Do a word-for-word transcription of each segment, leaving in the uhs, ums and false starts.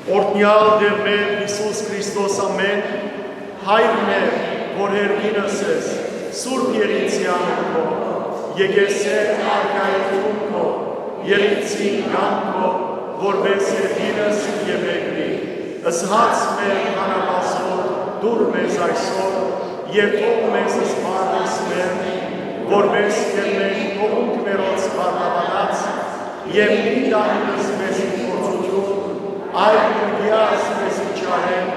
Օրհնեալ Տէր մեր Յիսուս Քրիստոս, ամէն, Հայր մեր, որ հեռգինս ես, Սուրբ Եղիցեան քո, եկեղեցի արքայութիւն քո, եղիցին կամքով, որպէս հեռգինս եւ մեկնի։ Ըսած մեր հանապազոր, դուր մեզ այսօր եւ թող մեզ սպառնես մեր, որպէս եւ մենք թողունք մերոց բառնաբանած, եւ մի տանիլս մեզի փորձութիւն, այլ կրկեաս մեզի չարեն,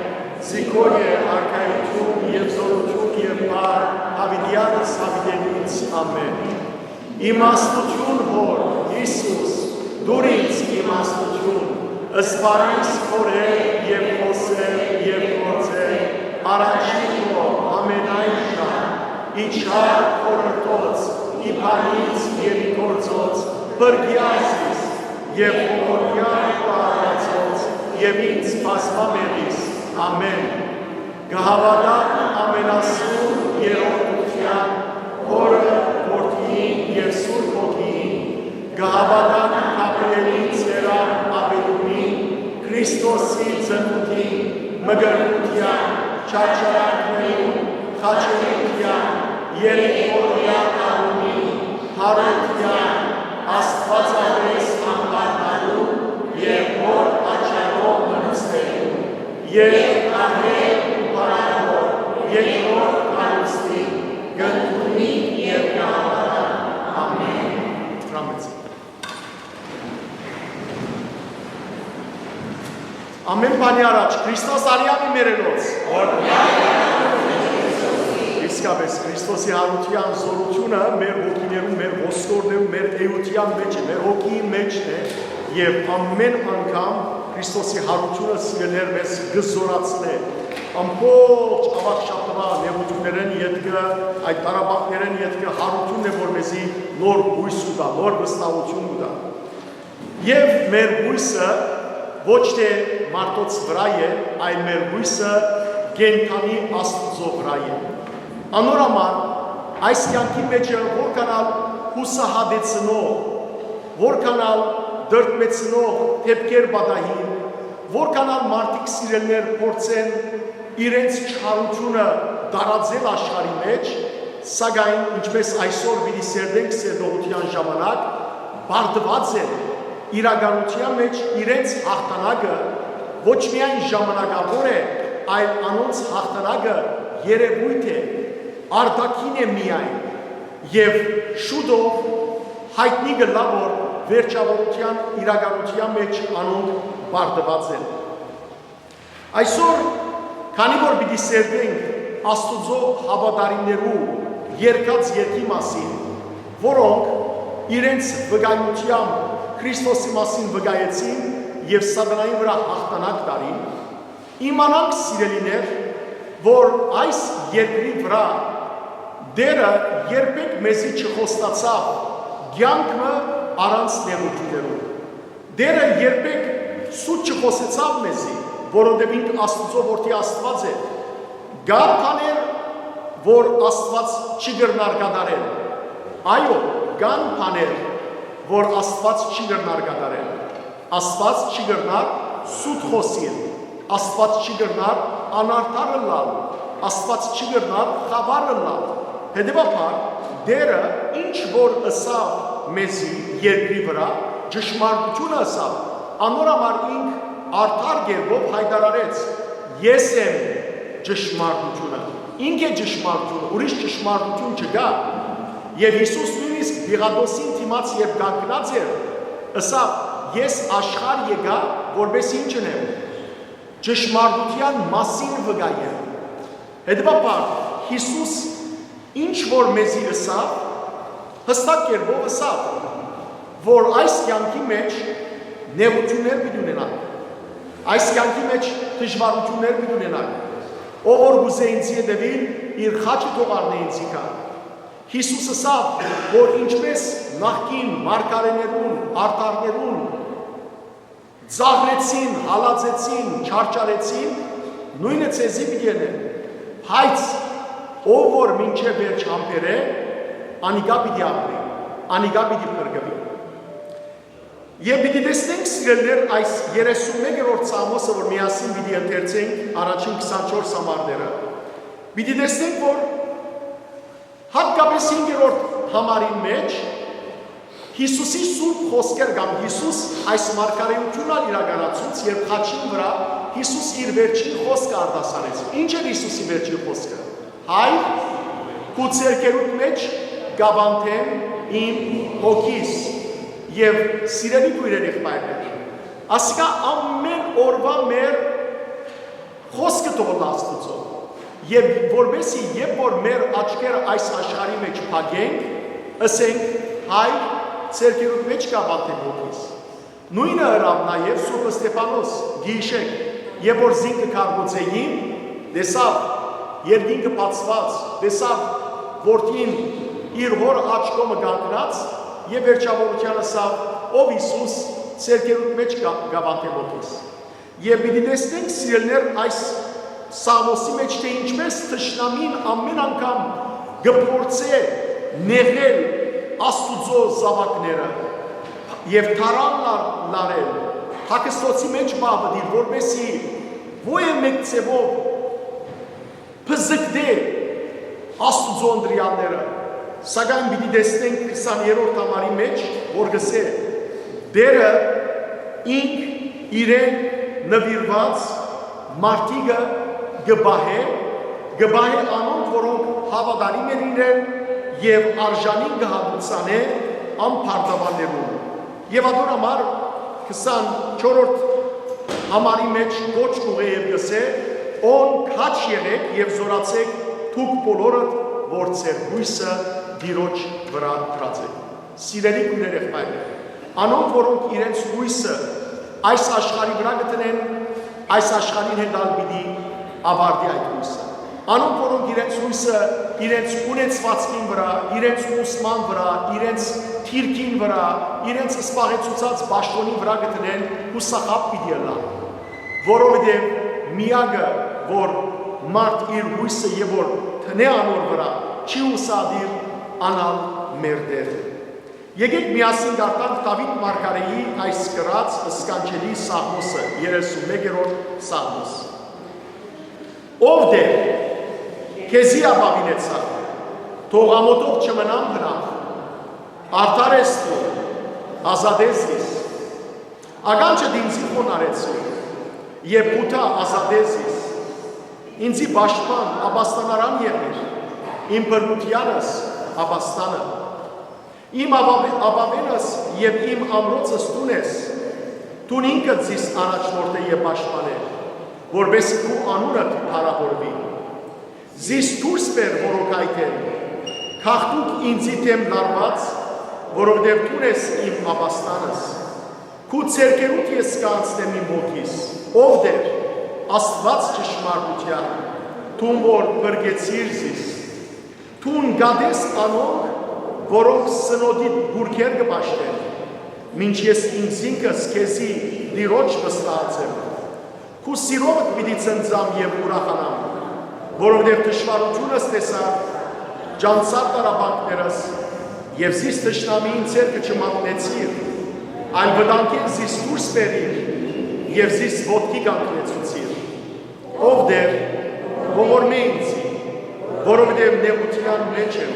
զի քո է արքայութիւն եւ զօրութիւն եւ բար, յաւիտեանս յաւիտենից։ Ամէն։ Իմաստութիւն Հօր, Յիսուս, դուր ինձ իմաստութիւն, սպառիս խորհել եւ խօսել եւ գործել առաջին ու ամենայն շահ, ի չար խորհրդոց, ի բանից եւ ի գործոց, փրկեա զիս, եւ ողորմեալ Աստուածոց եւ ինձ բազմամեղիս։ Ամէն։ Կը հաւատամ ամենասուրբ երրորդութեան, Հօրը, Որդիին եւ Սուրբ Հոգիին։ Կը հաւատամ Գաբրիէլի ծերան աւետումին, Քրիստոսի ծնունդին, մկրտութեան, չարչարանքներուն, խաչելիքեան, երեք օրեայ անունին, յարութեան, Աստուածապէս յամբարնալու եւ Հօր աչքերով մնուստելու, եւ ահէն ու փառահոր երկրորդ կառուցին կ'ընդունին եւ կ'հաւատան։ Ամէն։ Դրամեցի։ Ամէն բանի առաջ Քրիստոս արեանի մերելոց։ Իսկապէս Քրիստոսի յարութեան զօրութիւնը մեր հոգիներուն, մեր ոսկորներուն, մեր էութեան մէջ է, մեր հոգիին մէջն է, եւ ամէն անգամ Քրիստոսի յարութիւնը, սիրելիներ, մեզ կը զօրացնէ։ Ամբողջ աւագ շաբթուայ նեղութիւններէն ետքը, այդ տառապանքներէն ետքը յարութիւնն է, որ մեզի նոր յոյս կու տայ, նոր վստահութիւն կու տայ։ Եւ մեր յոյսը ոչ թէ մարդոց վրայ է, այլ մեր յոյսը կենդանի Աստուծոյ վրայ է։ Անոր համար այս կեանքի մէջ որքան ալ յուսահատեցնող, որքան ալ տրտմեցնող դէպքեր պատահին, որքան ալ մարդիկ, սիրելիներ, փորձեն իրենց չարութիւնը տարածել աշխարհի մէջ, սակայն, ինչպէս այսօր պիտի սերտենք սերտողութեան ժամանակ, պարտուած են իրականութեան մէջ իրենց յաղթանակը, ոչ միայն ժամանակաւոր է, այլ անոնց յաղթանակը երեւոյթ է, արտաքին է միայն, եւ շուտով յայտնի կ'ըլլայ, որ վերջաւորութեան իրականութեան մէջ անոնք պարտուած են։ Այսօր, քանի որ պիտի սերտենք Աստուծոյ հաւատարիմներու երգած երգի մասին, որոնք իրենց վկայութեամբ Քրիստոսի մասին վկայեցին եւ սատանային վրայ յաղթանակ տալին, իմանանք, սիրելիներ, որ այս երկրի վրայ Տէրը երբեք մեզի չխոստացաւ կեանք մը առանց նեղութիւններու։ Տէրը երբեք սուտ չխօսեցաւ մեզի, որովհետեւ ինք Աստուծոյ որդի Աստուած է։ Կան բաներ, որ Աստուած չի կրնար կատարել։ Այո, կան բաներ, որ Աստուած չի կրնար կատարել։ Աստուած չի կրնար սուտ խօսիլ, Աստուած չի կրնար անարդար ըլլալ, Աստուած չի կրնար խաւար ըլլալ։ Հետեւաբար, Տէրը ինչ որ ըսաւ մեզի երկրի վրայ, ճշմարտութիւնը ըսաւ, անոր համար ինք արդար կերպով յայտարարեց. «Ես եմ ճշմարտութիւնը»։ Ինք է ճշմարտութիւնը, ուրիշ ճշմարտութիւն չկայ։ Եւ Յիսուս նոյնիսկ Պիղատոսին դիմաց, երբ կանգնած էր, ըսաւ. «Ես աշխարհ եկայ, որպէս ինչ ընեմ, ճշմարտութեան մասին վկայեմ»։ Հետեւաբար, Յիսուս ինչ որ մեզի ըսաւ, յստակ կերպով ըսաւ, որ այս կեանքի մէջ նեղութիւններ պիտի ունենանք, այս կեանքի մէջ դժուարութիւններ պիտի ունենանք։ Ով որ կ'ուզէ ինծի հետեւիլ, իր խաչը թող առնէ ինծի քա։ Յիսուս ըսաւ, որ ինչպէս նախկին մարգարէներուն, արդարներուն ծաղրեցին, հալածեցին, չարչարեցին, նոյնը ձեզի պիտի ընեն։ Բայց ով որ մինչեւ վերջ համբերէ, անիկա պիտի ապրի, անիկա պիտի փրկուի։ Եւ պիտի տեսնենք, սիրելիներ, այս երեսունմեկերորդ Սաղմոսը, որ միասին պիտի ընթերցենք առաջին քսանչորս համարները, պիտի տեսնենք, որ հատկապես հինգերորդ համարին մէջ Յիսուսի սուրբ խօսքեր կամ Յիսուս այս մարգարէութիւնը իրականացուց, երբ խաչին վրայ Յիսուս իր վերջին խօսքը արտասանեց։ Ինչ էր Յիսուսի վերջին խօսքը։ Հայր, քու ձեռքերուդ մէջ կ'աւանդեմ իմ հոգիս, եւ սիրելի քոյրեր, եղբայրներ, ասիկա ամէն օրուայ մեր խօսքը թող ըլլայ Աստուծոյ, եւ որպեսզի երբ որ մեր աչքերը այս աշխարհի մէջ փակենք, ըսենք. «Հայր, ձեռքերուդ մէջ կ'աւանդեմ հոգիս»։ Նոյնը ըրաւ նաեւ Սուրբ Ստեփանոս, գիշեր, երբ որ զինքը քարկոծէին, տեսաւ երկինքը բացուած, տեսաւ որդին իր հօր աջ կողմը կանգնած, եւ վերջաւորութեան ըսաւ. «Ով Յիսուս, ձեռքերուդ մէջ կ'աւանդեմ հոգիս»։ Եւ պիտի տեսնենք, սիրելիներ, այս Սաղմոսի մէջ, թէ ինչպէս թշնամին ամէն անգամ կը փորձէ նեղել Աստուծոյ զաւակները եւ թարան լա-, լարել, հագստոցի մէջ պահպտիլ, որպեսզի ոեւ մէկ ձեւով բզկտէ Աստուծոյ ընտրեալները, սակայն պիտի տեսնենք քսաներորդ համարի մէջ, որ կ'ըսէ. «Տէրը ինք իրեն նուիրուած մարդիկը կը պահէ, կը պահէ անոնք, որոնք հաւատարիմ են իրեն, եւ արժանին կը հատուցանէ անբարտաւաններուն»։ Եւ ատոր համար քսանչորրորդ համարի մէջ կոչ կ'ուղղէ եւ կ'ըսէ. «Ո՛ն քաջ եղէք եւ զօրացէք դուք բոլորդ, որ ձեր յոյսը Տիրոջ վրայ դրած էք»։ Սիրելի քոյրեր, եղբայրներ, անոնք, որոնք իրենց յոյսը այս աշխարհի վրայ կը դնեն, այս աշխարհին հետ ալ պիտի աւարտի այդ յոյսը։ Անոնք, որոնք իրենց յոյսը իրենց ունեցուածքին վրայ, իրենց ուսման վրայ, իրենց դիրքին վրայ, իրենց զբաղեցուցած պաշտօնին վրայ կը դնեն, յուսախաբ պիտի ըլլան, որովհետեւ միակը, որ մարդ իր յոյսը եւ որ դնէ անոր վրայ, չի յուսադիր, ան ալ մեր Տէրն է։ Եկէք միասին կարդանք Դաւիթ մարգարէի այս գրած սքանչելի Սաղմոսը, երեսունմեկերորդ Սաղմոս։ Ով Տէր, քեզի ապաւինեցայ, թող ամօթով չմնամ բնաւ, արդար ես դու, ազատէ զիս։ Ականջդ ինծի խոնարհեցուր, եւ փութա, ազատէ զիս։ Ինծի պաշտպան, ապաստանարան եղիր, իմ բռնութեանս ապաստանը։ Իմ ապաւէ-, ապաւենս եւ իմ ամրոցս դուն ես, դուն ինքդ զիս առաջնորդէ եւ պաշտպանէ, որպէս զի քու անունդ փառաւորուի։ Զիս դուրս բեր որոքայթէն, գաղտնիք ինծի դէմ լարուած, որովհետեւ դուն ես իմ ապաստանս։ Քու ձեռքերուդ ես կ'անցնեմ իմ հոգիս, ով Տէր, Աստուած ճշմարտութեան, դուն որ փրկեցիր զիս։ Դուն կատես անոնք, որոնք սնոտի բուրգեր կը պաշտեն, մինչ ես ինքզինքս քեզի Տիրոջ վստահած եմ։ Քու սիրովդ պիտի ցնծամ եւ ուրախանամ, որովհետեւ թշուառութիւնս տեսայ, ճանցայ տառապանքներս, եւ զիս թշնամիին ձեռքը չմատնեցիր, այլ վտանգէն զիս դուրս բերիր եւ զիս ոտքի կանգնեցուցիր։ Ով Տէր, ողորմէ ինձի, որովհետեւ նեղութեան մէջ եմ,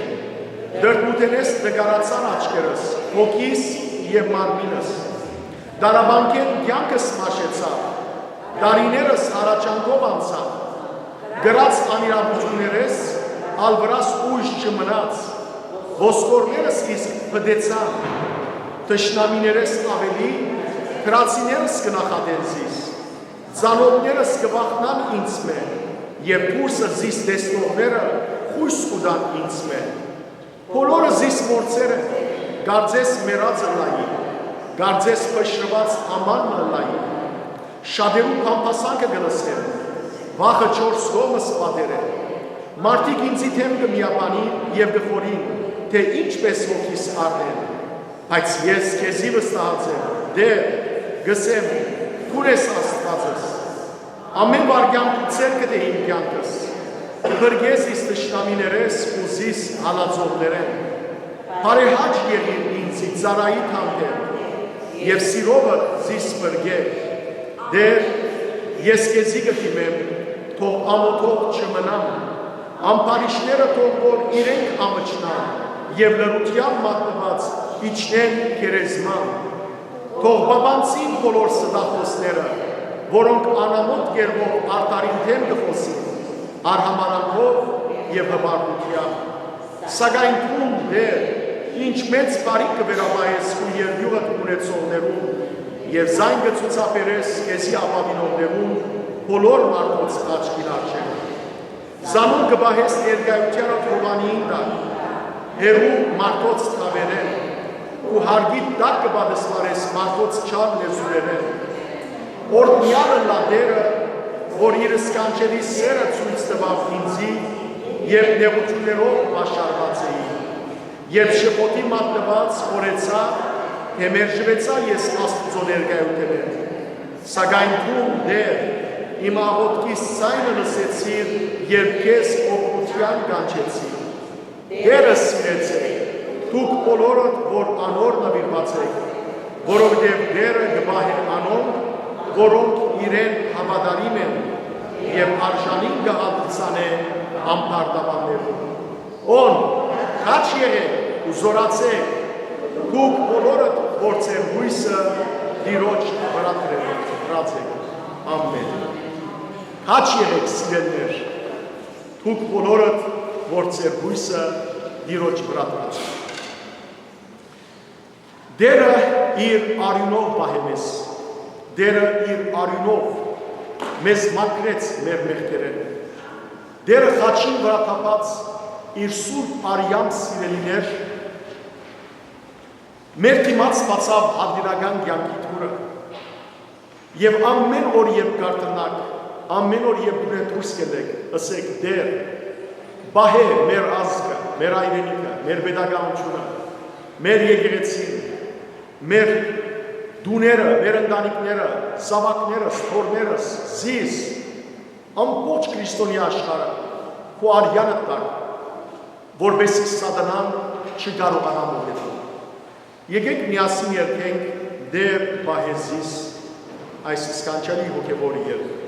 դրդմութենէս նկարացան աչքերս, հոգիս եւ մարմինս։ Տառապանքէն կեանքս մաշեցաւ, տարիներս հառաչանքով անցան, կրած անիրաւութիւններէս ալ վրաս ուժ չմնաց, ոսկորներս իսկ փտեցան, թշնամիներէս աւելի դրացիներս կը նախատեն զիս, ծանօթներս կը վախնան ինձմէ, եւ դուրսը զիս տեսնողները խոյս կու տան ինձմէ։ Բոլորը զիս մոռցեր են, կարծես մեռած ըլլայի, կարծես փշրուած աման մը ըլլայի։ Շատերու բամբասանքը կը լսեմ, վախը չորս կողմս պատեր է։ Մարդիկ ինծի դէմ կը միաբանին եւ կը խորին, թէ ինչպէս հոգիս առնեն։ Բայց ես քեզի վստահած եմ, Տէր, կ'ըսեմ, դուն ես Աստուածս։ Ամէն վայրկեան դու ձեռքդ է իմ կեանքս։ Փրկե զիս թշնամիներէս ու զիս հալածողներէն։ Բարեհաճ եղիր ինձի ծառայիդ հանդէպ, եւ սիրովդ զիս փրկէ։ Տէր, ես քեզի կը դիմեմ, թող ամօթով չմնամ, ամբարիշտները թող որ իրենք ամչնան եւ լռութեան մատնուած իջնեն գերեզման։ Թող պապանցին բոլոր ստախոսները, որոնք անամոթ կերպով արդարին դէմ կը խօսին, արհամարհանքով եւ հպարտությամբ։ Սակայն դուն, Տէր, ինչ մեծ բարիք կը վերապահես քու երկիւղդ ունեցողներուն եւ զայն կը ցուցաբերես քեզի ապաւինողներուն բոլոր մարդոց աչքին առջեւ։ Զանոնք կը պահես ներկայութեանդ Յովհաննիին տակ, հեռու մարդոց թաւերէն, ու հարգիդ տակ կը պատասխանես մարդոց չար լեզուներէն։ Օրհնեալ ըլլայ Տէրը, որ իր սքանչելի սէրը ցոյց տուաւ ինծի, երբ նեղութիւններով պաշարուած էի, երբ շփոթի մատնուած խորհեցայ, թէ մերժուեցայ ես Աստուծոյ ներկայութենէն։ Սակայն դուն, Տէր, իմ աղօթքիս ձայնը լսեցիր, երբ քեզ օգնութեան կանչեցի։ Տէրը սիրեցէք, դուք բոլորդ, որ անոր նուիրուած էք, որովհետեւ Տէրը կը պահէ անոնք, որոնք իրեն հաւատարիմ են եւ արժանին կը հանդիսանէ ամբարտաւաններուն։ Օն, քաջ եղէք ու զօրացէք, դուք բոլորդ, որ ձեր յոյսը Տիրոջ վրայ դրած եք։ Ամէն։ Քաջ եղէք, սիրելիներ, դուք բոլորդ, որ ձեր յոյսը Տիրոջ վրայ դրած եք։ Տէրը իր արիւնով պահէ մեզ։ Տէրը իր արիւնով մեզ մաքրեց մեր մեղքերէն։ Տէրը խաչին վրայ թափած իր սուրբ արեամբ, սիրելիներ, մեր դիմաց բացաւ հաւիտենական կեանքի դուռը։ Եւ ամէն օր, երբ կարթնաք, ամէն օր, երբ դուռէն դուրս կ'ելլէք, ըսէք. «Տէր, պահէ մեր ազգը, մեր հայրենիքը, մեր պետականութիւնը, մեր եկեղեցին, մեր տուները, մեր ընտանիքները, զաւակներս, թոռներս, զիս, ամբողջ քրիստոնեայ աշխարհը քու արեանդ տակ, որպէսզի սատանան չկարողանայ մօտենալ»։ Եկէք միասին երգենք. «Տէր, պահէ զիս», այս սքանչելի հոգեւոր երգը։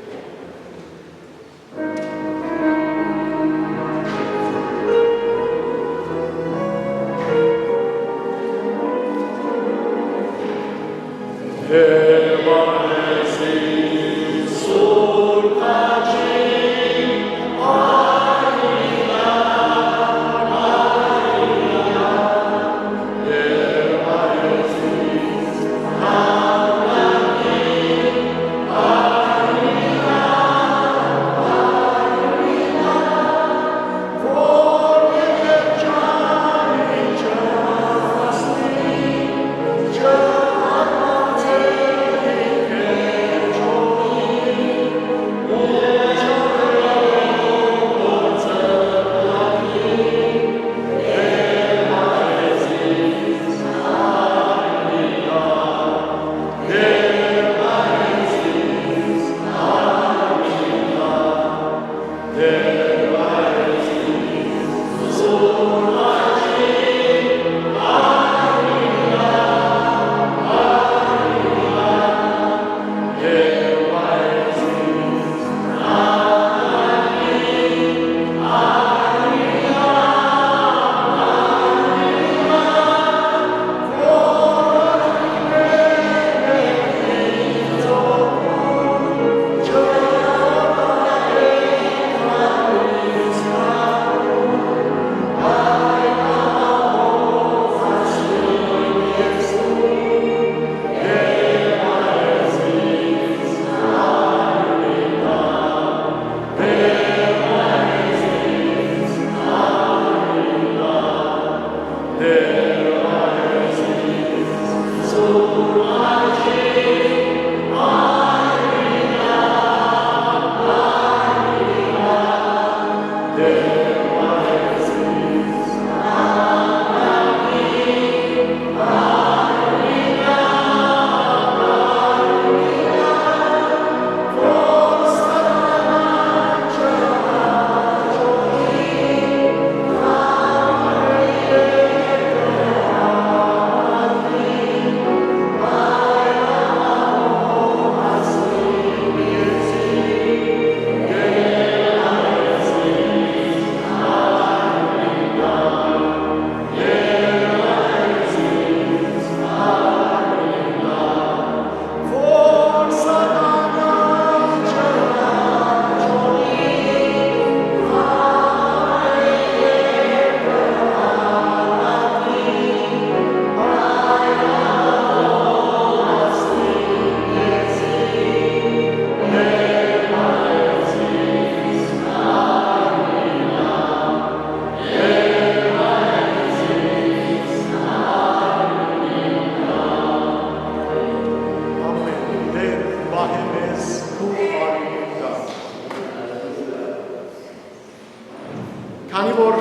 Ահե մեզ քու արիւնիդ։ Քանի որ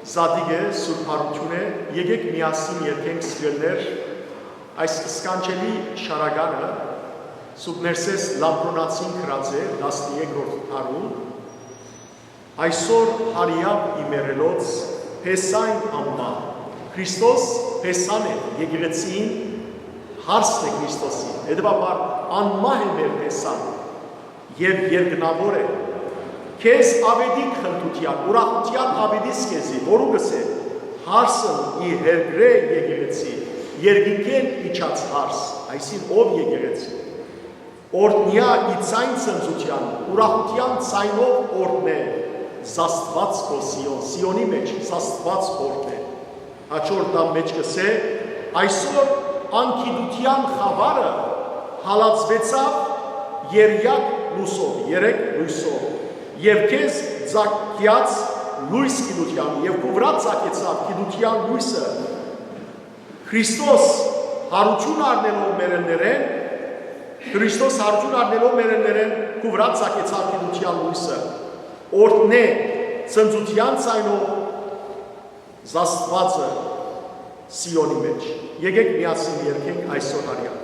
Զատիկ է, Սուրբ Յարութիւն է, եկեք միասին երգենք, սիրելիներ, այս սքանչելի շարականը Սուրբ Ներսէս Լամբրոնացին գրած է տասներկրորդ դարուն։ Այսօր հարիապ իմերելոց Փեսային անմահ։ Քրիստոս Փեսան է, եկեղեցին հարսն է Քրիստոսի, հետևաբար անմահ է մեր Փեսան եւ երկնաւոր է։ Քեզ աւետիք խնդութեան, ուրախութեան աւետիս քեզի, որու կ'ըսէ. «Հարսն ի հերկրէ եկեղեցի, երկնքէն իջած հարս», այսին ով եկեղեցի։ Օրհնեայ ի ձայն ցնծութեան, ուրախութեան ձայնով օրհնէ, զաստուած քո Սիոն, Սիոնի մէջ զաստուած օրհնէ։ Հաջորդ տան մէջ կ'ըսէ. «Այսօր անգիտութեան խաւարը հալածուեցաւ երեկ լուսով, երեկ լուսով, եւ քեզ ծագեաց լոյս գիտութեան, եւ քու վրայ ծագեցաւ գիտութեան լոյսը»։ Քրիստոս յարութիւն առնելով մեռելներէն, Քրիստոս յարութիւն առնելով մեռելներէն, քու վրայ ծագեցաւ գիտութեան լոյսը։ Օրհնէ ցնծութեան ձայնով զաստուածը Սիոնի մէջ։ Եկեք միասին երգենք այսօր հարիապ։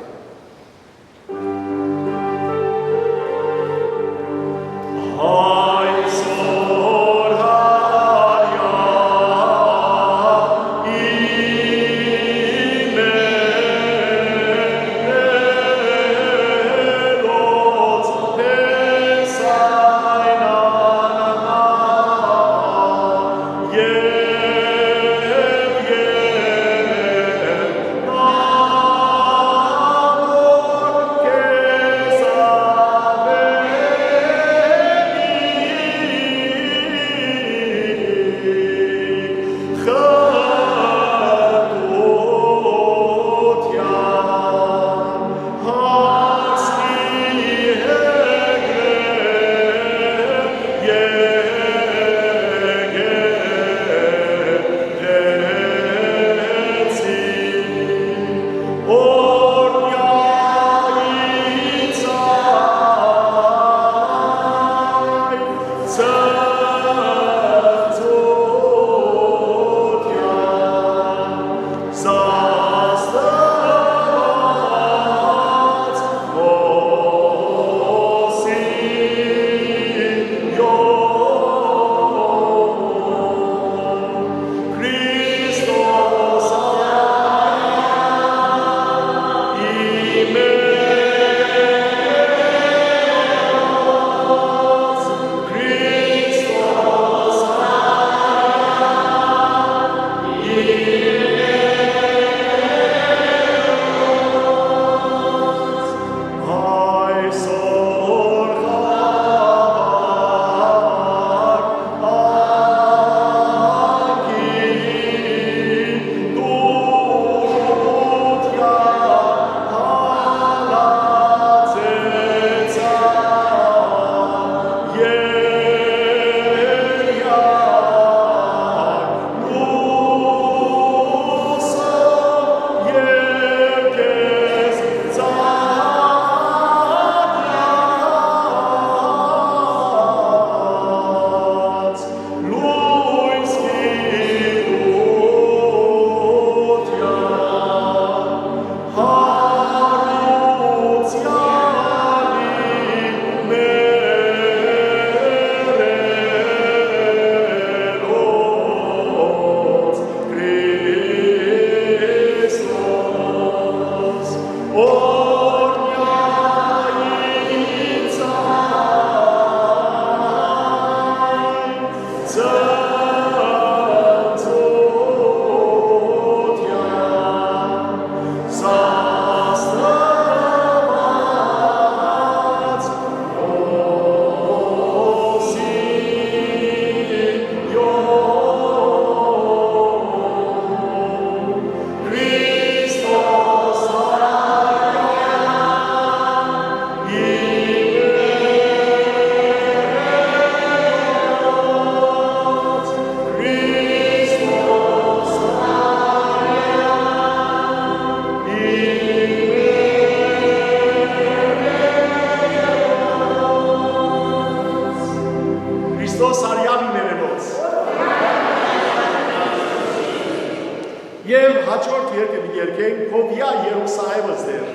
Երգենք «Քովեա Երուսաղէմս Տէր»,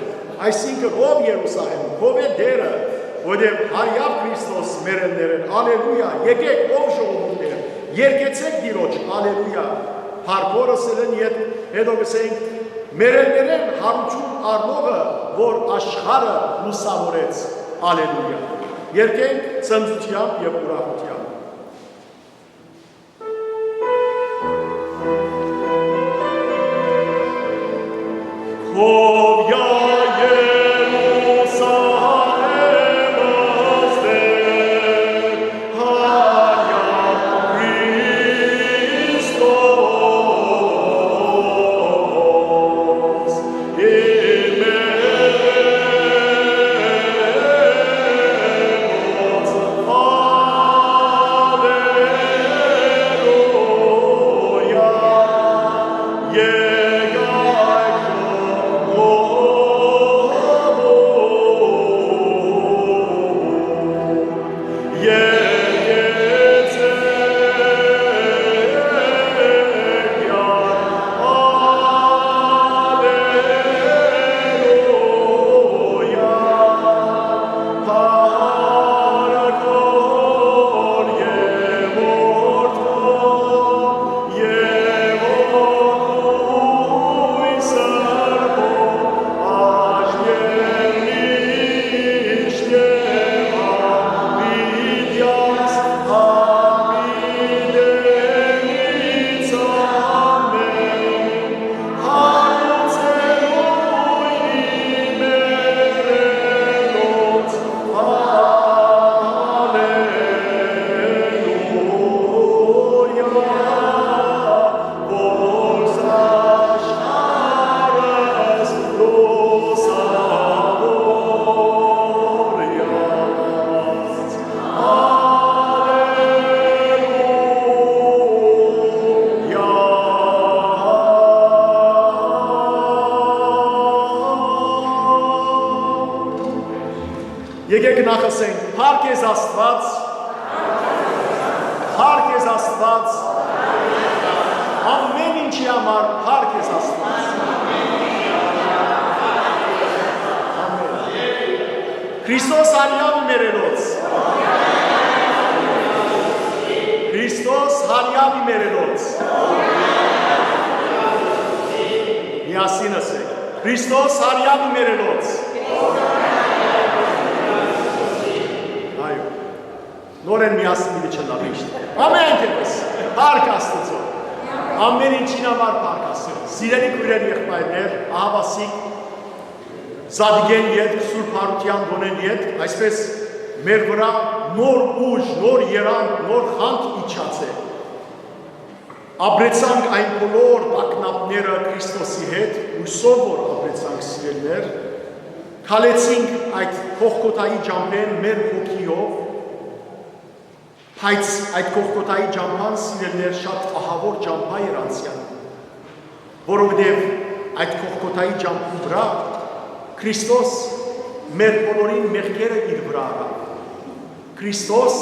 այսինքն՝ «Ով Երուսաղէմ, քովէ Տէրը», որտեղ յարեաւ Քրիստոս մեռելներէն։ Ալելուիա, եկէք, ով ժողովուրդներ, երգեցէք Տիրոջ, ալելուիա։ Փառքորս ելեն յետ, հետո կ'ըսենք. «Մեռելներէն յարութիւն առնողը, որ աշխարհը լուսաւորեց, ալելուիա»։ Երգենք ցնծութեամբ եւ ուրախութեամբ։ Եկէք նախ ըսենք. «Փառք ես Աստուած, փառք ես Աստուած, ամէն ինչի համար փառք ես Աստուած»։ Ամէն։ Քրիստոս յարեաւ ի մեռելոց։ Քրիստոս յարեաւ ի մեռելոց։ Միասին ըսենք. «Քրիստոս յարեաւ ի մեռելոց»։ Այո։ Նորէն միասին պիտի չըլլայ միշտ։ Ամէն կերպս։ Փառք Աստուծոյ։ Ամէն ինչին համար փառք Աստուծոյ։ Սիրելի քոյրեր, եղբայրներ, ահաւասիկ Զատկէն ետք, Սուրբ Յարութեան տօնէն ետք, այսպէս մեր վրայ նոր ուժ, նոր երանգ, նոր խանդ իջած է։ Ապրեցանք այն բոլոր տագնապները Քրիստոսի հետ, յուսով որ ապրեցանք, սիրելիներ, քալեցինք այդ Գողգոթայի ճամբէն մեր հոգիով, բայց այդ Գողգոթայի ճամբան, սիրելիներ, շատ ահաւոր ճամբա էր անցեալ, որովհետեւ այդ Գողգոթայի ճամբուն վրայ Քրիստոս մեր բոլորին մեղքերը իր վրայ առաւ։ Քրիստոս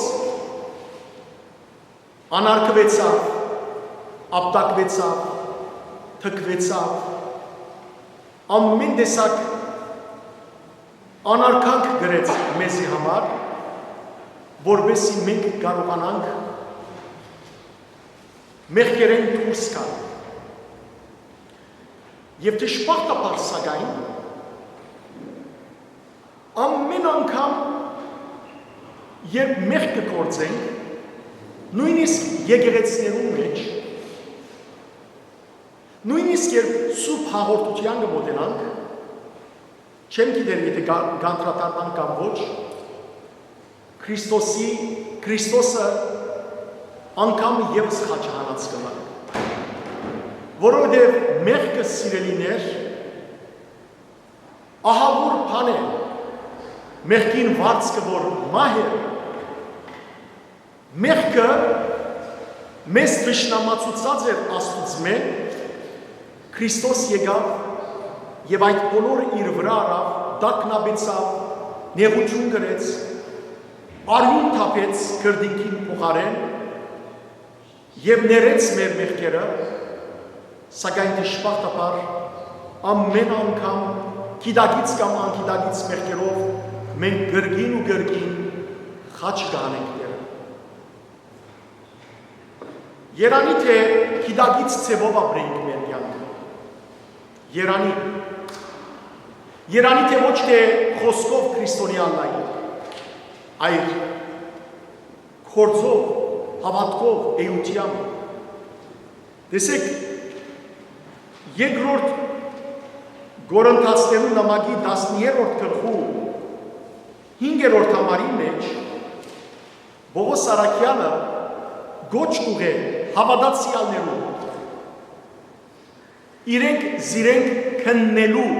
անարգուեցաւ, ապտակուեցաւ, թքուեցաւ, ամէն տեսակ անարգանք կրեց մեզի համար, որպեսզի մենք կարողանանք մեղքերէն դուրս գալ։ Եւ դժբախտաբար, սակայն, ամէն անգամ, երբ մեղք կը գործենք, նոյնիսկ եկեղեցիներուն մէջ, նոյնիսկ երբ Սուրբ Հաղորդութեան կը մօտենանք, չեմ գիտեր, եթէ կա-, կանդրադառնանք կամ ոչ, Քրիստոսի, Քրիստոսը անգամ ևս խաչահանած կ'ըլլայ։ Որովհետեւ մեղքը, սիրելիներ, ահաւոր բան է, մեղքին վարձքը որ մահ է, մեղքը մեզ թշնամացուցած էր Աստուծմէ, Քրիստոս եկաւ եւ այդ բոլորը իր վրայ առաւ, տագնապեցաւ, նեղութիւն կրեց, արիւն թափեց քրտինքին փոխարէն, եւ ներեց մեր մեղքերը, սակայն դժբախտաբար Ամէն անգամ գիտակից կամ անգիտակից մեղքերով մենք կրկին ու կրկին խաչ կ'անենք Տէրը։ Երանի թէ գիտակից ձեւով ապրենք մեր կեանքը։ Երանի։ Երանի թէ ոչ թէ խօսքով քրիստոնեայ ըլլայ, այլ գործով, հաւատքով, էութեամբ։ Տեսեք, երկրորդ Կորինթացիներու նամակի տասներորդ գլխու հինգերորդ համարի մէջ Պողոս Առաքեալը կոչ կ'ուղղէ հաւատացեալներուն իրենք զիրենք քննելու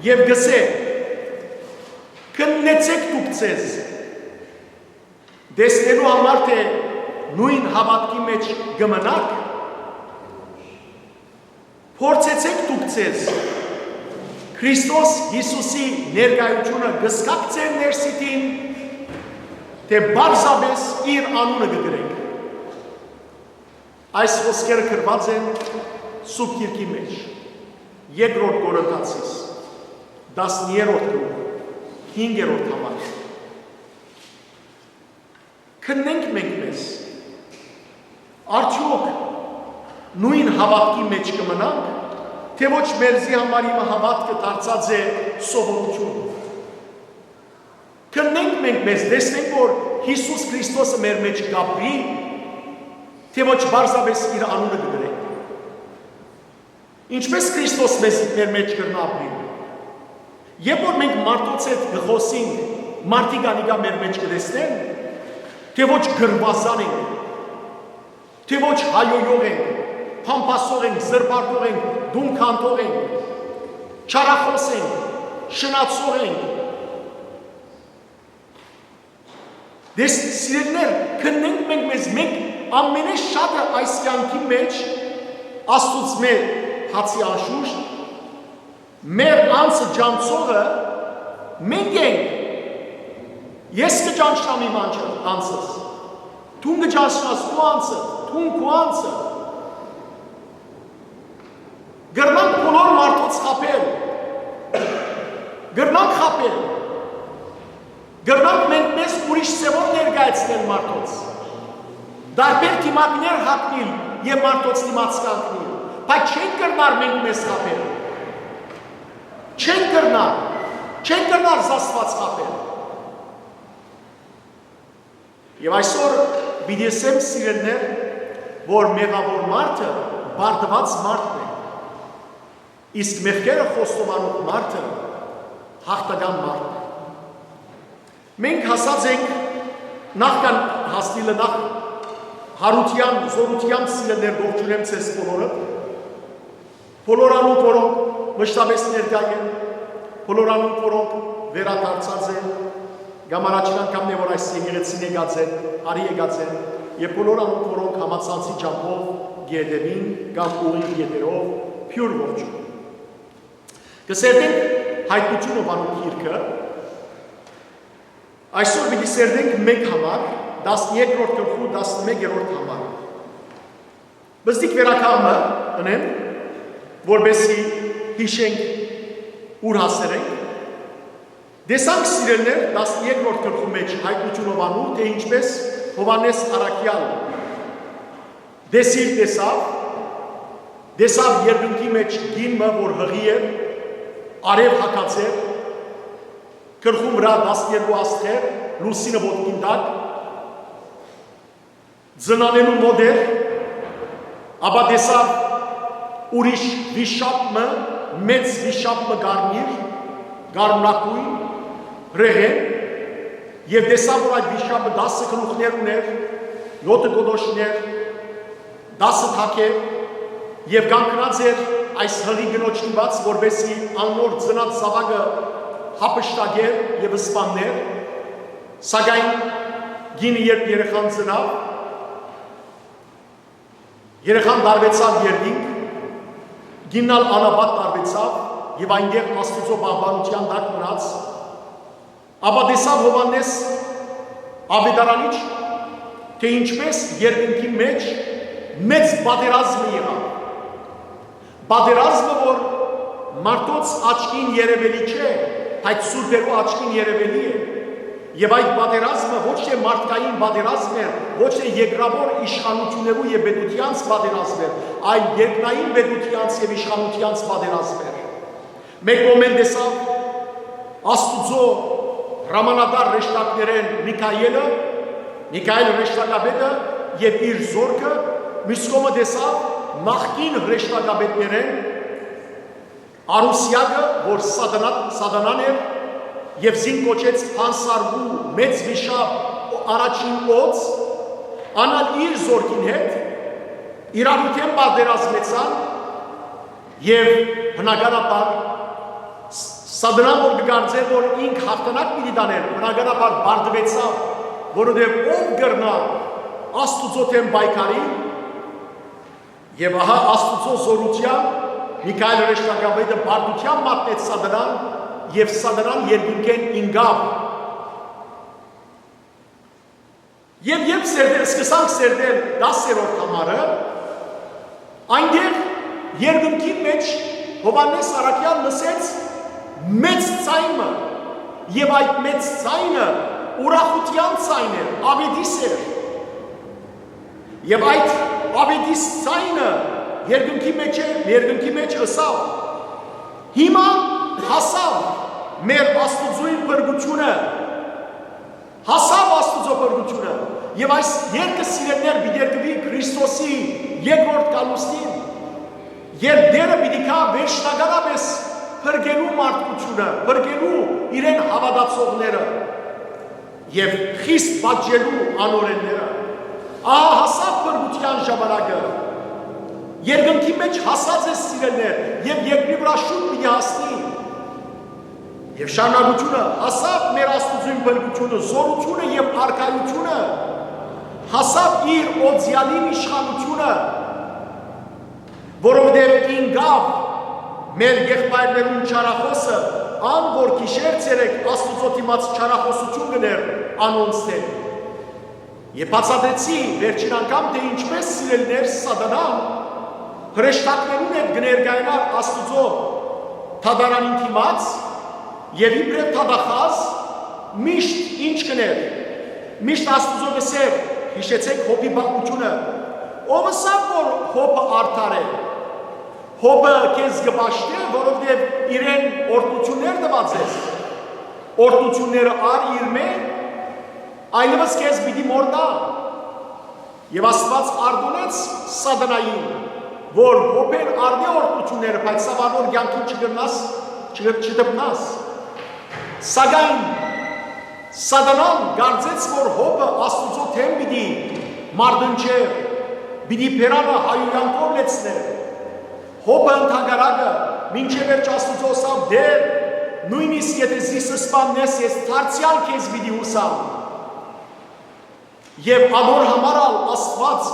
եւ կ'ըսէ. «Քննեցէք դուք ձեզ, տեսնելու համար թէ նոյն հաւատքի մէջ կը մնաք, փորձեցէք դուք ձեզ, Քրիստոս Յիսուսի ներկայութիւնը կը զգա՞ք ձեր ներսիդին, թէ պարզապէս իր անունը կը կրէք»։ Այս խօսքերը գրուած են Սուրբ Գիրքի մէջ, երկրորդ Կորինթացիս, տասներորդ գլուխ, հինգերորդ համար։ Քննենք մենք մեզ. արդեօք նոյն հաւատքի մէջ կը մնանք, թէ ոչ, մերզի համար իմը հաւատքը դարձած է սովորութիւն։ Քննենք մենք մեզ, տեսնենք, որ Յիսուս Քրիստոսը մեր մէջ կ'ապրի, թէ ոչ պարզապէս իր անունը կը կրենք։ Ինչպէս Քրիստոս մեզ, մեր մէջ կրնայ ապրիլ։ Երբ որ մենք մարդոց հետ կը խօսենք, մարդիկ անիկա մեր մէջ կը տեսնեն, թէ ոչ գրուազան ենք, թէ ոչ հայոյող ենք, փամփասող ենք, զրպարտող ենք, տուն քանդող ենք, չարախօս ենք, շնացող ենք։ Դες, սիրելիներ, քննենք մենք մեզ, մենք ամենէ շատը այս կեանքի մէջ Աստուծմէ, բացի անշուշտ, մեր անձը ճանչցողը մենք ենք։ Ես կը ճանչնամ իմ անձ-, անձս, դուն կը ճանչնաս քու անձը, դուն քու անձը։ Կրնանք բոլոր մարդոց խաբել, կրնանք խաբել, կրնանք մենք մեզ ուրիշ ձևով ներկայացնել մարդոց, տարբեր դիմակներ հագնել եւ մարդոց դիմաց կանգնել, բայց չենք կրնար մենք մեզ խաբել, չենք կրնար, չենք կրնար Աստուած խաբել։ Եւ այսօր պիտի ըսեմ, սիրելիներ, որ մեղաւոր մարդը պարտուած մարդն է, իսկ մեղքերը խոստովանող մարդը յաղթական մարդն է։ Մենք հասած ենք նախքան հասնիլը նախ հարութեան, զօրութեան, սիրելիներ, ողջունեմ ձեզ բոլորը։ Բոլոր անոնք, որոնք մշտապէս ներկայ են, բոլոր անոնք, որոնք վերադարձած են, կամ առաջին անգամն է, որ այս եկեղեցին եկած են, արի եկած են, եւ բոլոր անոնք, որոնք համացանցի ճամբով կ'ետեւին կամ ուղիղ եթերով, բիւր ողջուն։ Կը սերտենք Հայտնութիւնը անունով գիրքը, այսօր պիտի սերտենք մէկ համար, տասներկրորդ գլխու տասնմեկերորդ համար։ Պզտիկ վերականգնը ընեմ, որպեսզի յիշենք, ուր հասեր ենք։ Տեսանք, սիրելիներ, տասներկրորդ գլխու մէջ Հայտնութիւնը անունով, թէ ինչպէս Յովհաննէս Առաքեալ տեսիլ տեսաւ, տեսաւ երկնքի մէջ կին մը, որ յղի էր, արեւ հագած էր, գլխուն վրայ տասներկու աստղեր, լուսինը ոտքին տակ, ծնանելու մօտ էր, ապա տեսաւ ուրիշ վիշապ մը, մեծ վիշապ մը կարմիր, կարմրագոյն, հրեղեն, եւ տեսաւ, որ այդ վիշապը տասը գլուխներ ունէր, եօթը կոտոշներ, տասը թագեր, եւ կանգնած էր այս յղի կնոջ դիմաց, որպեսզի անոր ծնած զաւակը յափշտակեր եւ սպաններ, սակայն կինը երբ երեխան ծնաւ, երեխան տարուեցաւ երկինք, կինն ալ անապատ տարուեցաւ եւ այնտեղ Աստուծոյ պահպանութեան տակ մնաց, ապա տեսաւ Յովհաննէս Աւետարանիչ, թէ ինչպէս երկինքի մէջ մեծ պատերազմը եղաւ, Պատերազմը, որ մարդոց աչքին երեւելի չէ, բայց սուրբերու աչքին երեւելի է։ Եւ այդ պատերազմը ոչ թե մարդկային պատերազմ էր, ոչ թե երկրաւոր իշխանութիւններու եւ պետութեանց պատերազմ էր, այլ երկնային պետութեանց եւ իշխանութեանց պատերազմ էր։ Մէկ կողմէն տեսաւ Աստուծոյ հրամանատար հրեշտակներէն Միքայէլը, Միքայէլ հրեշտակապետը եւ իր զօրքը, միւս կողմը տեսաւ նախկին հրեշտակապետներէն Արուսեակը, որ Սատանա, Սատանան էր, եւ զին կոչեց Փանսարբու մեծ վիշապ, առաջին օծ, ան ալ իր զօրքին հետ իրարու դէմ պատերազմեցան եւ բնականաբար Ս-, Սատանան, որ կը կարծէր, որ ինք հաղթանակ պիտի տանէր, բնականաբար պարտուեցաւ, որովհետեւ ո՞վ կրնայ Աստուծոյ դէմ պայքարի, եւ ահա Աստուծոյ զօրութեան Միքայէլ հրեշտակապետը պարտութեան մատնեց Սատանան, եւ Սատանան երկնքէն ինկաւ։ Եւ երբ սերտել, սկսանք սերտել տասերորդ համարը, այնտեղ երկնքի մէջ Յովհաննէս Առաքեալ լսեց մեծ ձայն մը, եւ այդ մեծ ձայնը ուրախութեան ձայն էր, աւետիս էր։ Եւ այդ աւետիս ձայնը երկնքի մէջ է, երկնքի մէջ ըսաւ. «Հիմա հասաւ մեր Աստուծոյն փրկութիւնը»։ Հասաւ Աստուծոյ փրկութիւնը։ Եւ այս երկը, սիրելիներ, պիտի երկուի Քրիստոսի երկրորդ գալուստին, երբ Տէրը պիտի գայ վերջնականապէս փրկելու մարդկութիւնը, փրկելու իրեն հաւատացողները եւ խիստ պատժելու անօրէնները։ Ահա հասաւ փրկութեան ժամանակը։ Երկնքի մէջ հասած է, սիրելիներ, եւ երկրի վրայ շուտ պիտի հասնի։ Եւ շարունակութիւնը, հասաւ մեր Աստուծոյն փրկութիւնը, զօրութիւնը եւ արքայութիւնը, հասաւ իր օծեալին իշխանութիւնը, որովհետեւ ինկաւ մեր եղբայրներուն չարախօսը, ան որ գիշեր ցերեկ Աստուծոյ դիմաց չարախօսութիւն կ'ընէր անոնց դէմ։ Եւ բացատրեցի վերջին անգամ, թէ ինչպէս, սիրելիներ, Սատանան հրեշտակներուն հետ կը ներկայանար Աստուծոյ դատարանին դիմաց եւ իբրեւ դատախազ միշտ ինչ կ'ընէր, միշտ Աստուծոյ կ'ըսէր. «Յիշեցէք Յոբի պատմութիւնը։ Ո՞վ ըսաւ որ Յոբը արդար է։ Յոբը քեզ կը պաշտէ, որովհետեւ իրեն օրհնութիւններ տուած ես։ Օրհնութիւնները առ իրմէ, այլեւս քեզ պիտի մոռնայ»։ Եւ Աստուած արտոնեց Սատանային, որ Յոբէն առնէ օրհնութիւնները, բայց սա անոր կեանքին չկրնաս, չկր-, չդպնաս։ Սակայն Սատանան կարծեց, որ Յոբը Աստուծոյ դէմ պիտի մարտնչէր, պիտի բերանը հայհոյանքով լեցնէր։ Յոբը ընդհակառակը, մինչեւ վերջ Աստուծոյ ըսաւ. «Տէր, նոյնիսկ եթէ զիս սպաննես, ես դարձեալ քեզ պիտի յուսամ»։ Եւ անոր համար ալ Աստուած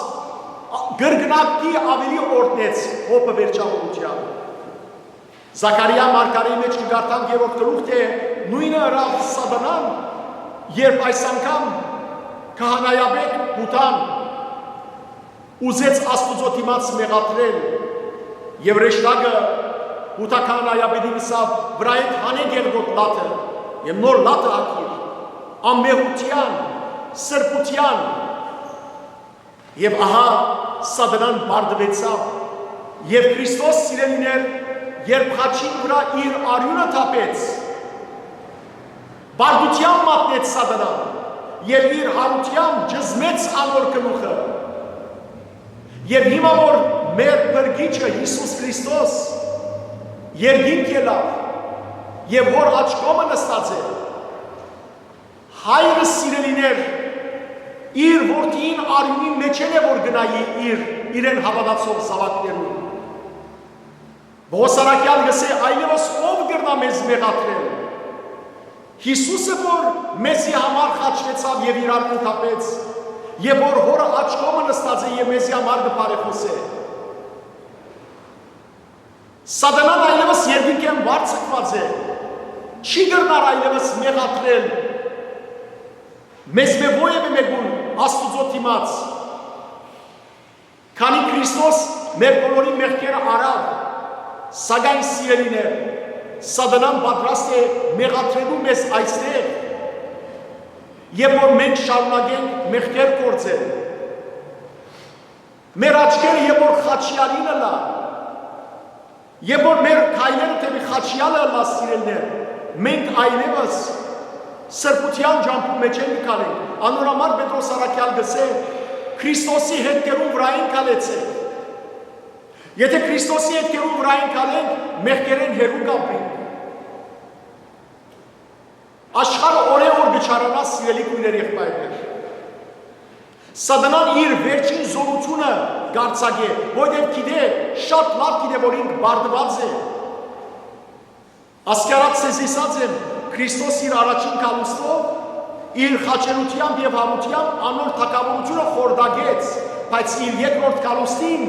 կրկնակի աւելի օրհնեց Յոբը վերջավորութեան։ Զաքարիա մարգարէի մէջ կը կարդանք երրորդ գլուխ, թէ նոյնը ըրաւ Սատանան, երբ այս անգամ քահանայապետ Յուդան ուզեց Աստուծոյ դիմաց մեղադրել, եւ հրեշտակը Յուդա քահանայապետին ըսաւ. «Վրայէդ հանէ գերգոտ լաթը»։ Եւ նոր լաթը հագիր, անմեղութեան, սրբութեան։ Եւ ահա Սատանան պարտուեցաւ, եւ Քրիստոս, սիրելիներ, երբ խաչին վրայ իր արիւնը թափեց, պարտութեան մատնեց Սատանան, եւ իր յարութեամբ ճզմեց անոր գլուխը։ Եւ հիմա որ մեր Փրկիչը Յիսուս Քրիստոս երկինք ելաւ եւ Հօր աջ կողմը նստած է, Հայրը, սիրելիներ, իր որդիին արիւնին մէջէն է որ գնայի իր, իրեն հաւատացող զաւակներուն։ Պողոս առաքեալ կ'ըսէ. «Այլեւս ո՞վ կրնայ մեզ մեղադրել»։ Յիսուսը, որ մեզի համար խաչուեցաւ եւ իրար ընդհապեց, եւ որ Հօրը աջ կողմը նստած է եւ մեզի համար կը բարեխօսէ։ Սատանան այլեւս երկնքէն վարձկուած է, չի կրնար այլեւս մեղադրել մեզմէ որեւէ մէկուն Աստուծոյ դիմաց, քանի Քրիստոս մեր բոլորի մեղքերը առաւ, Սակայն, սիրելիներ, Սատանան պատրաստ է մեղադրելու մեզ այստեղ, երբ որ մենք շարունակենք մեղքեր գործել։ Մեր աչքերը երբ որ խաչեալին ըլլայ, երբ որ մեր քայլերը դէպի խաչեալը ըլլայ, սիրելիներ, մենք այլեւս սրբութեան ճամբուն մէջ են գալենք։ Անոր համար Պետրոս առաքեալ կ'ըսէ. «Քրիստոսի հետքերուն վրայ են քալեցեք»։ Եթէ Քրիստոսի հետքերուն վրայ ենք ալենք, մեղքերէն հեռու կ'ապրենք։ Աշխարհը օրէ օր կը չարանայ, սիրելի քոյրեր, եղբայրներ։ Սատանան իր վերջին զօրութիւնը կ'արձակէ, որովհետեւ գիտէ, շատ լաւ գիտէ, որ ինք պարտուած է։ Ասկի առաջ ձեզի ըսած եմ, Քրիստոս իր առաջին գալուստով, իր խաչերութեամբ եւ յարութեամբ անոր թագաւորութիւնը խորտակեց, բայց իր երկրորդ գալուստին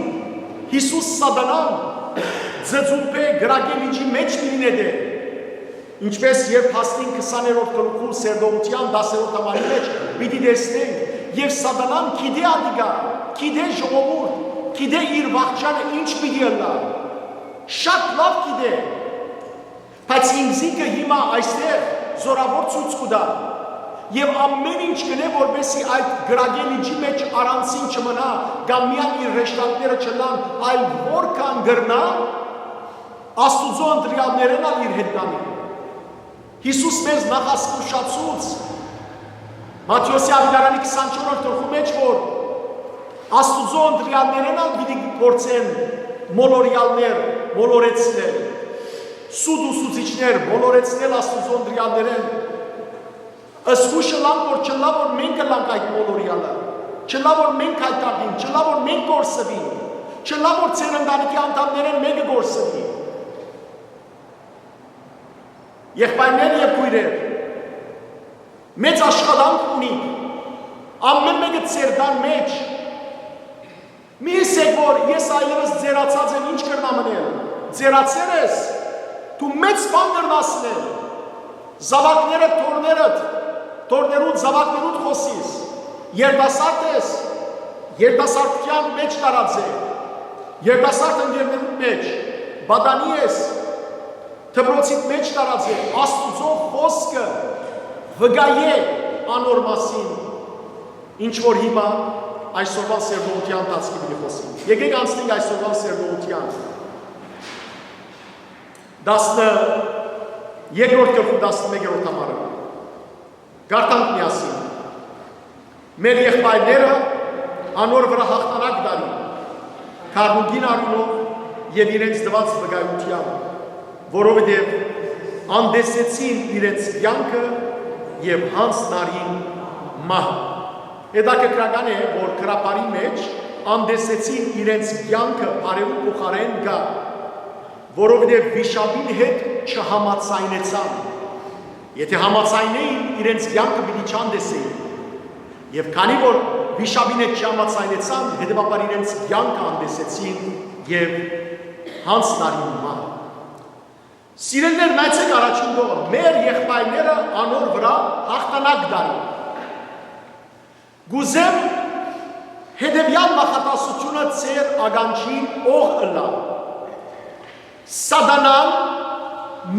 Յիսուս Սատանան ձծուբէ կրակի լիճի մէջ պիտի նետէ, ինչպէս երբ հասնին քսաներորդ գլուխու սերտողութեան տասերորդ համարի մէջ պիտի տեսնենք, եւ Սատանան գիտէ ատիկա, գիտէ ժողովուրդ, գիտէ իր վախճանը ինչ պիտի ըլլայ, շատ լաւ գիտէ, բայց ինքզինքը հիմա այստեղ զօրաւոր ցոյց կու տայ եւ ամէն ինչ կ'ընէ, որպէսզի այդ կրակի լիճի մէջ առանձին չմնայ կամ միայն իր հրեշտակները չըլլան, այլ որքան կրնայ, Աստուծոյ ընտրեալներէն ալ իր հետ տանի։ Յիսուս մեզ նախազգուշացուց Մատթէոսի աւետարանի քսանչորսերորդ գլխու մէջ, որ Աստուծոյ ընտրեալներէն ալ պիտի փորձեն մոլորեալներ մոլորեցնել, սուտ ուսուցիչներ մոլորեցնել Աստուծոյ ընտրեալներէն։ Զգոյշ ըլլանք, որ չըլլայ, որ մենք ըլլանք այդ մոլորեալը, չըլլայ, որ մենք հայթաբինք, չըլլայ, որ մենք կորսուինք, չըլլայ, որ ձեր ընտանիքի անդամներէն մէկը կորսուի։ Եղբայրներ եւ քոյրեր, մեծ աշխատանք ունիք, ամէն մէկը ձեր տան մէջ։ Մի ըսէք, որ ես այլեւս ձերացած եմ, ինչ կրնամ ընել։ Ձերացեր ես, դու մեծ բան կրնաս ընել։ Զաւակներդ, թոռներդ, թոռներուդ, զաւակներուդ խօսիս։ Երիտասարդ ես, երիտասարդութեան մէջ տարած է, երիտասարդ ընկերներուդ մէջ, պատանի ես, դպրոցիդ մէջ տարած է, Աստուծոյ խօսքը վկայէ անոր մասին, ինչ որ հիմա այսօրվան սերտողութեան ընթացքի պիտի խօսենք։ Եկէք անցնենք այսօրվան սերտողութեան տասնը երկրորդ գլխու տասնմեկերորդ համարը։ Կարդանք միասին։ Մեր եղբայրները անոր վրայ յաղթանակ տալին, քարնուկին արիւնով եւ իրենց տուած վկայութեամբ, որովհետեւ անտեսեցին իրենց կեանքը եւ յանձն առին մահը։ Հետաքրքրական է, որ գրաբարի մէջ անտեսեցին իրենց կեանքը բառերու փոխարէն կայ, որովհետեւ վիշապին հետ չհամաձայնեցան։ Եթէ համաձայնէին, իրենց կեանքը պիտի չանտեսէին։ Եւ քանի որ վիշապին հետ չհամաձայնեցան, հետեւաբար իրենց կեանքը անտեսեցին եւ յանձն առին մահը։ Սիրելիներ, նայեցէք առաջին կողը, մեր եղբայրները անոր վրայ յաղթանակ տալին։ Կ'ուզեմ հետեւեալ նախադասութիւնը ձեր ականջին օղ ըլլայ. Սատանան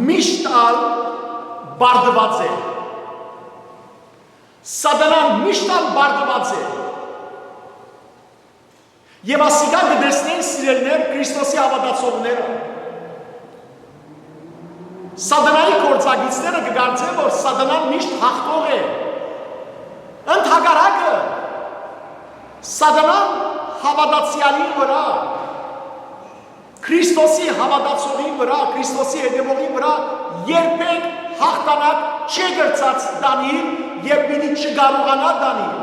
միշտ ալ պարտուած է։ Սատանան միշտ ալ պարտուած է։ Եւ ասիկա կը տեսնեն, սիրելիներ, Քրիստոսի հաւատացողները։ Սատանայի գործակիցները կը կարծեն, որ Սատանան միշտ յաղթող է։ Ընդհակառակը, Սատանան հաւատացեալին վրայ, Քրիստոսի հաւատացողին վրայ, Քրիստոսի հետեւողին վրայ երբեք յաղթանակ չի կրցած տանիլ եւ պիտի չկարողանայ տանիլ։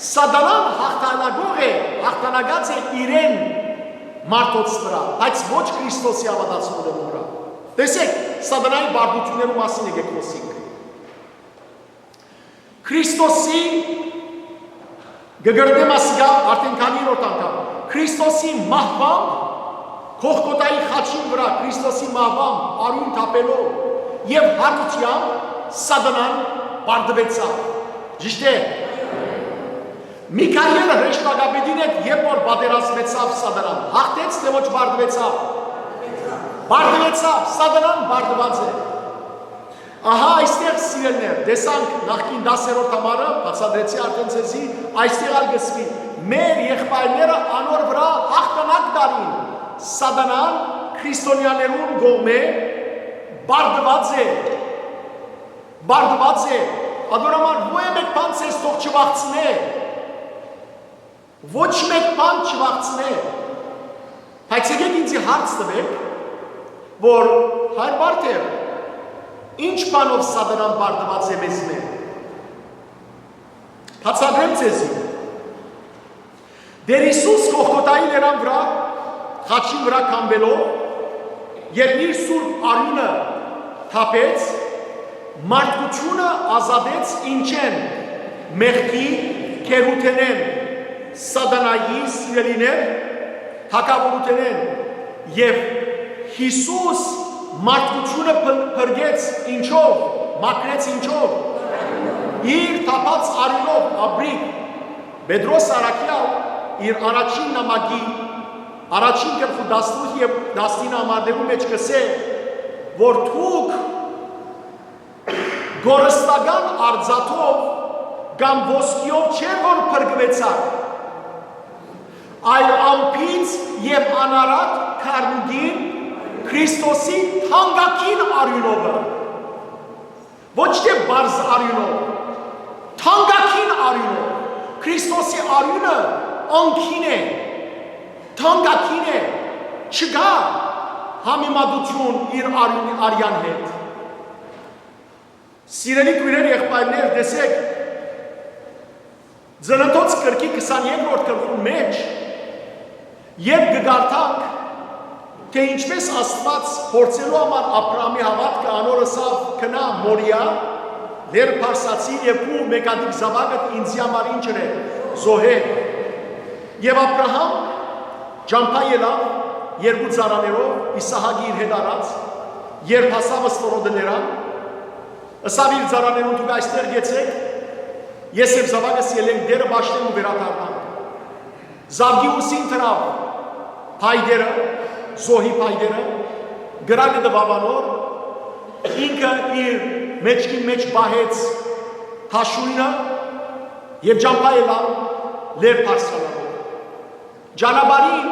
Սատանան յաղթանակող է, յաղթանակած է իրեն մարդոց վրայ, բայց ոչ Քրիստոսի հաւատացողներուն վրայ։ Տեսեք, Սատանայի պարտութիւններու մասին եկեք խօսենք։ Քրիստոսի, կը կրկնեմ ասիկա արդեն քանիերորդ անգամ, Քրիստոսի մահուան, Գողգոթայի խաչին վրայ Քրիստոսի մահուան արիւն թափելով եւ յարութեամբ Սատանան պարտուեցաւ։ Ճիշդ է։ Միքայէլը հրեշտակապետին հետ երբ որ պատերազմեցաւ Սատանան, յաղթեց թէ ոչ պարտուեցաւ։ Պարտուեցաւ, Սատանան պարտուած է։ Ահա այստեղ, սիրելիներ, տեսանք նախկին տասերորդ համարը, բացատրեցի արդեն ձեզի, այստեղ ալ կսկի։ Մեր եղբայրները անոր վրայ հաղթանակ տալին։ Սատանան քրիստոնեաներուն կողմէ պարտուած է, պարտուած է, ադոր համար ոյ մէկ բան ձեզ թող չվախցնէ, ոչ մէկ բան չվախցնէ, բայց եկեք ինձի հարց տուէք, որ հայր Պարթեր, ինչ բանով Սատանան պարտուած է մեզմէ։ Բացատրեմ ձեզի։ Տէր Յիսուս Գողգոթայի լերան վրայ, խաչին վրայ քամուելով, երբ իր սուրբ արիւնը թափեց, մարդկութիւնը ազատեց ինչէն, մեղքի գերութենէն, Սատանայի, սիրելիներ, թագաւորութենէն, եւ Յիսուս մարդկութիւնը փ-, փրկեց ինչով, մաքրեց ինչով, իր թափած արիւնով, ապրի։ Պետրոս առաքեալ իր առաջին նամակի առաջին գլխու տասնութ եւ տասնինը համարներու մէջ կ'ըսէ, որ դուք կորստական արծաթով կամ ոսկիով չէ որ փրկուեցաք, այլ անբիծ եւ անարատ քարնուկին, Քրիստոսի թանկագին արիւնովը։ Ոչ թէ պարզ արիւնով, թանկագին արիւնով։ Քրիստոսի արիւնը անկին է, թանկագին է, չկայ համեմատութիւն իր արիւնի, արեան հետ։ Սիրելի քոյրեր, եղբայրներ, տեսէք, Ծննդոց գրքի քսաներկրորդ գլխուն մէջ, երբ կը կարդանք, թէ ինչպէս Աստուած փորձելու համար Աբրահամի հաւատքը անոր ըսաւ. «Գնա Մորիա, լեռ Փարսացի եւ քու մէկատիկ զաւակդ ինծի համար ինչ ըրէ, զոհէ»։ Եւ Աբրահամ ճամբայ ելաւ երկու ծառաներով, Իսահակը իր հետ առած, երբ հասաւ ստորոտը լերան, ըսաւ իր ծառաներուն. «Դուք այստեղ գեցէք, ես եւ զաւակս ելենք, Տէրը պաշտենք ու վերադառնանք»։ Զաւկի ուսին դրաւ փայտերը, զոհի փայտերը, կրակը տուաւ անոր, ինքը իր մէջքին մէջ պահեց թաշոյնը եւ ճամբայ ելաւ լեռ բարձրանալով։ Ճանապարհին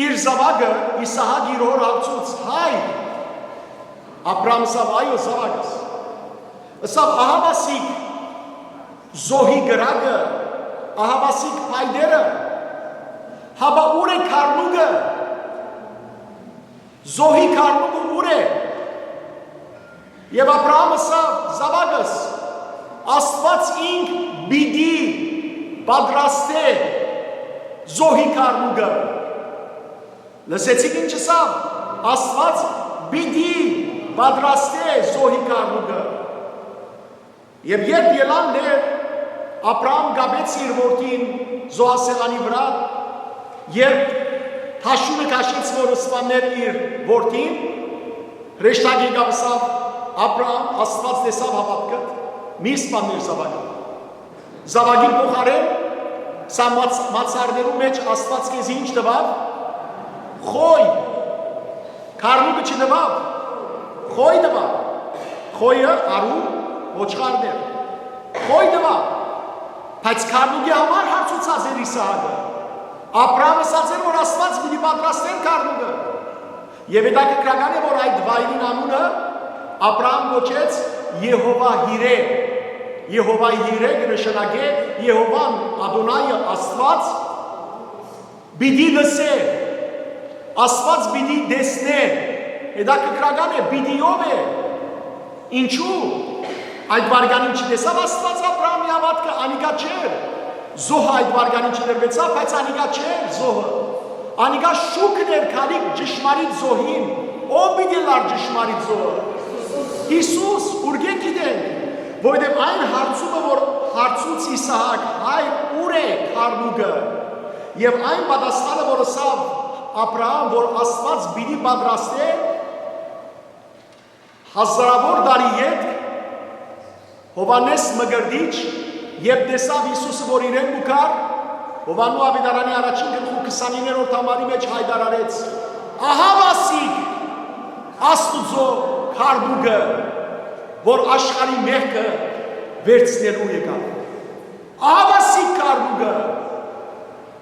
իր զաւակը Իսահակ իր հօր հարցուց. «Հայր»։ Աբրահամ ըսաւ. «Այո, զաւակս»։ Ըսաւ. «Ահա ասիկ զոհի կրակը, ահա ասիկ փայտերը, հապա ո՞ւր է քարնուկը, զոհի քարնուկը ո՞ւր է»։ Եւ Աբրահամ ըսաւ. «Զաւակս, Աստուած ինք պիտի պատրաստէ զոհի քարնուկը»։ Լսեցիք ինչ ըսաւ. «Աստուած պիտի պատրաստէ զոհի քարնուկը»։ Եւ երբ ելան լեռ, Աբրահամ կապեց իր որդին զոհասեղանի վրայ, երբ թաշունը քաշեց, որ սպաններ իր որդին, հրեշտակը եկաւ ըսաւ. «Աբրահամ, Աստուած տեսաւ հաւատքդ, մի սպաններ զաւակը»։ Զաւակին փոխարէն սա մաց-, մացառներու մէջ Աստուած քեզի ինչ տուաւ։ Խոյ։ Քարնուկը չտուաւ, խոյ տուաւ։ Խոյը առու ոչխարներ։ Խոյ տուաւ, բայց քարնուկի համար հարցուցած էր Իսահակը։ Աբրահամ ըսած էր, որ Աստուած պիտի պատրաստեր քարնուկը։ Եվ հետաքրքրական է, որ այդ վայրին անունը Աբրահամ կոչեց Եհովա Հիրե։ Եհովա Հիրե կը նշանակէ Եհովան, Ադոնայը, Աստուած պիտի լսէ, Աստուած պիտի տեսնէ։ Հետաքրքրական է, պիտի ով է, ինչու այդ վարկանին չտեսաւ Աստուած Աբրահամի հաւատքը, անիկա չէր։ Զոհը այդ վարկանին չտրուեցաւ, բայց անիկա չէր զոհը։ Անիկա շուքն էր քալիք ճշմարիտ զոհին։ Ո՞վ պիտի լար ճշմարիտ զոհը։ Յիսուս, ուրկէ գիտենք, որովհետեւ այն հարցումը, որ հարցուց Իսահակ. «Հայր, ո՞ւր է քարնուկը»։ Եւ այն պատասխանը, որ ըսաւ Աբրահամ, որ Աստուած պիտի պատրաստէ, հազարաւոր տարի ետք Յովհաննէս Մկրտիչ, երբ տեսաւ Յիսուսը, որ իրեն կու գար, Յովհաննու աւետարանի առաջին գլխու քսանիններորդ համարի մէջ յայտարարեց. «Ահա ասիկ Աստուծոյ քարնուկը, որ աշխարհի մեղքը վերցնելու եկաւ։ Ահաւասիկ քարնուկը,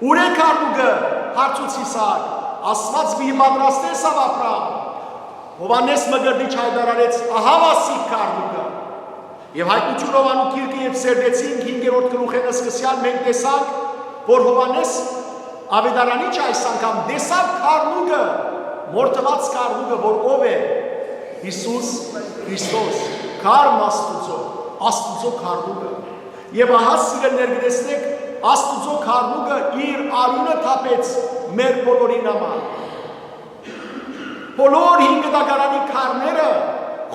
ուրէ քարնուկը, հարցուց Իսահակ, Աստուած պիտի պատրաստէ սա Աբրահամ։ Յովհաննէս Մկրտիչ յայտարարեց. «Ահաւասիկ քարնուկը»։ Եւ Յայտնութիւն Յովհաննու գիրքը երբ սերտեցինք, հինգերորդ գլուխէն սկսեալ մենք տեսանք, որ Յովհաննէս Աւետարանիչը այս անգամ տեսաւ քարնուկը, մորթուած քարնուկը, որ ով է, Յիսուս Քրիստոս, քարն Աստուծոյ, Աստուծոյ քարնուկը։ Եւ ահա, սիրելիներ, կը տեսնէք, Աստուծոյ քարնուկը իր արիւնը թափեց մեր բոլորին համար։ Բոլոր հին կտակարանի քարները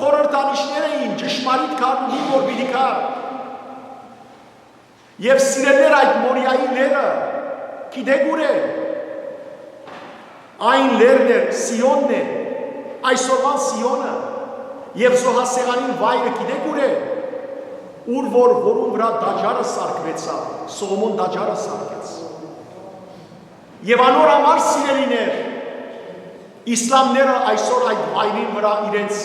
խորհրդանիշներ էին ճշմարիտ քարնուկին, որ պիտի գար։ Եւ, սիրելիներ, այդ Մորիայի լեռը գիտեք ո՞ւր է։ Այն լեռն է, Սիոնն է, այսօրուան Սիոնը, եւ զոհասեղանին վայրը գիտեք ո՞ւր է, ուր որ, որուն վրայ տաճարը սարքուեցաւ, Սողոմոն տաճարը սարքեց։ Եւ անոր համար, սիրելիներ, իսլամները այսօր այդ վայրին վրայ իրենց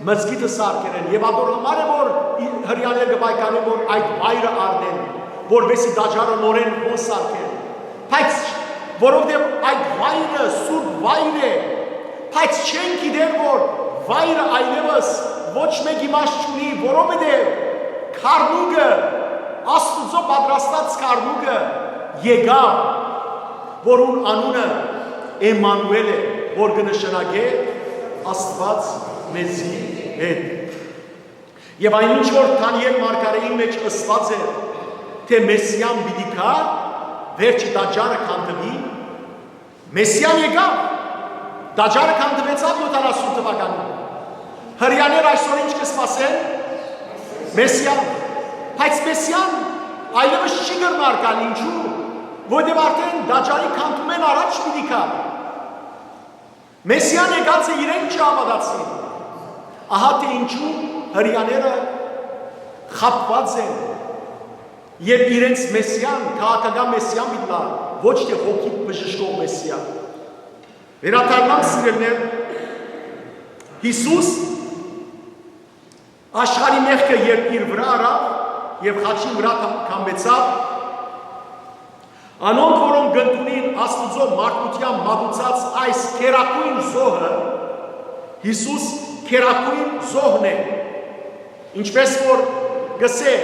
մզկիթը սարքեր են, եւ ատոր համար է, որ ի-, հրեաները կը պայքարեն, որ այդ վայրը առնեն, որպեսզի տաճարը նորէն հոն սարքեն։ Բայց որովհետեւ այդ վայրը սուրբ վայր է, բայց չեն գիտեր, որ վայրը այլեւս ոչ մէկ իմաստ չունի, որովհետեւ քարնուկը, Աստուծոյ պատրաստած քարնուկը եկաւ, որուն անունը Էմմանուէլ է, որ կը նշանակէ Աստուած մեզի հետ։ Եւ այն ինչ որ Դանիէլ մարգարէին մէջ ըսուած է, թէ Մեսիան պիտի գայ, վերջը տաճարը քանդուի, Մեսիան եկաւ, տաճարը քանդուեցաւ յոթանասուն թուականին։ Հրեաներ այսօր ինչ կը սպասեն, Մեսիան։ Բայց Մեսիան այլեւս չի կրնար գալ, ինչու՞, որովհետեւ արդեն տաճարի քանդումէն առաջ պիտի գայ։ Մեսիան եկած է, իրենք չհաւատացին։ Ահա թէ ինչու հրեաները խաբուած են, եւ իրենց Մեսիան քաղաքական Մեսիան պիտի ըլլայ, ոչ թէ հոգի բժշկող Մեսիան։ Վերադառնանք, սիրելիներ, Յիսուս աշխարհի մեղքը երբ իր վրայ առաւ եւ խաչին վրայ թա-, թամբեցաւ, անոնք, որոնք կ'ընդունին Աստուծոյ մարդկութեան մատուցած այս գերագոյն զոհը, Յիսուս գերագոյն զոհն է, ինչպէս որ կ'ըսէ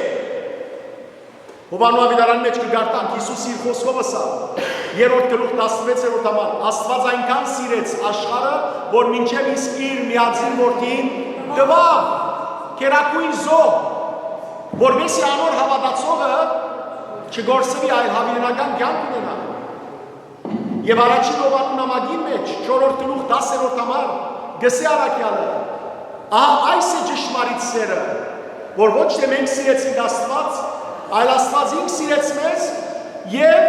Յովհաննու աւետարանին մէջ կը կարդանք, Յիսուս իր խօսքով ըսաւ, երրորդ գլուխ, տասնվեցերորդ համար. «Աստուած այնքան սիրեց աշխարհը, որ մինչեւ իսկ իր միածին որդին տուաւ, գերագոյն զոհ, որպեսզի անոր հաւատացողը չկորսուի, այլ յաւիտենական կեանք ունենայ»։ Եւ առաջին Յովհաննու նամակին մէջ, չորրորդ գլուխ, տասերորդ համար, կ'ըսէ առաքեալը. «Ահա այս է ճշմարիտ սէրը, որ ոչ թէ մենք սիրեցինք Աստուած, այլ Աստուած ինք սիրեց մեզ եւ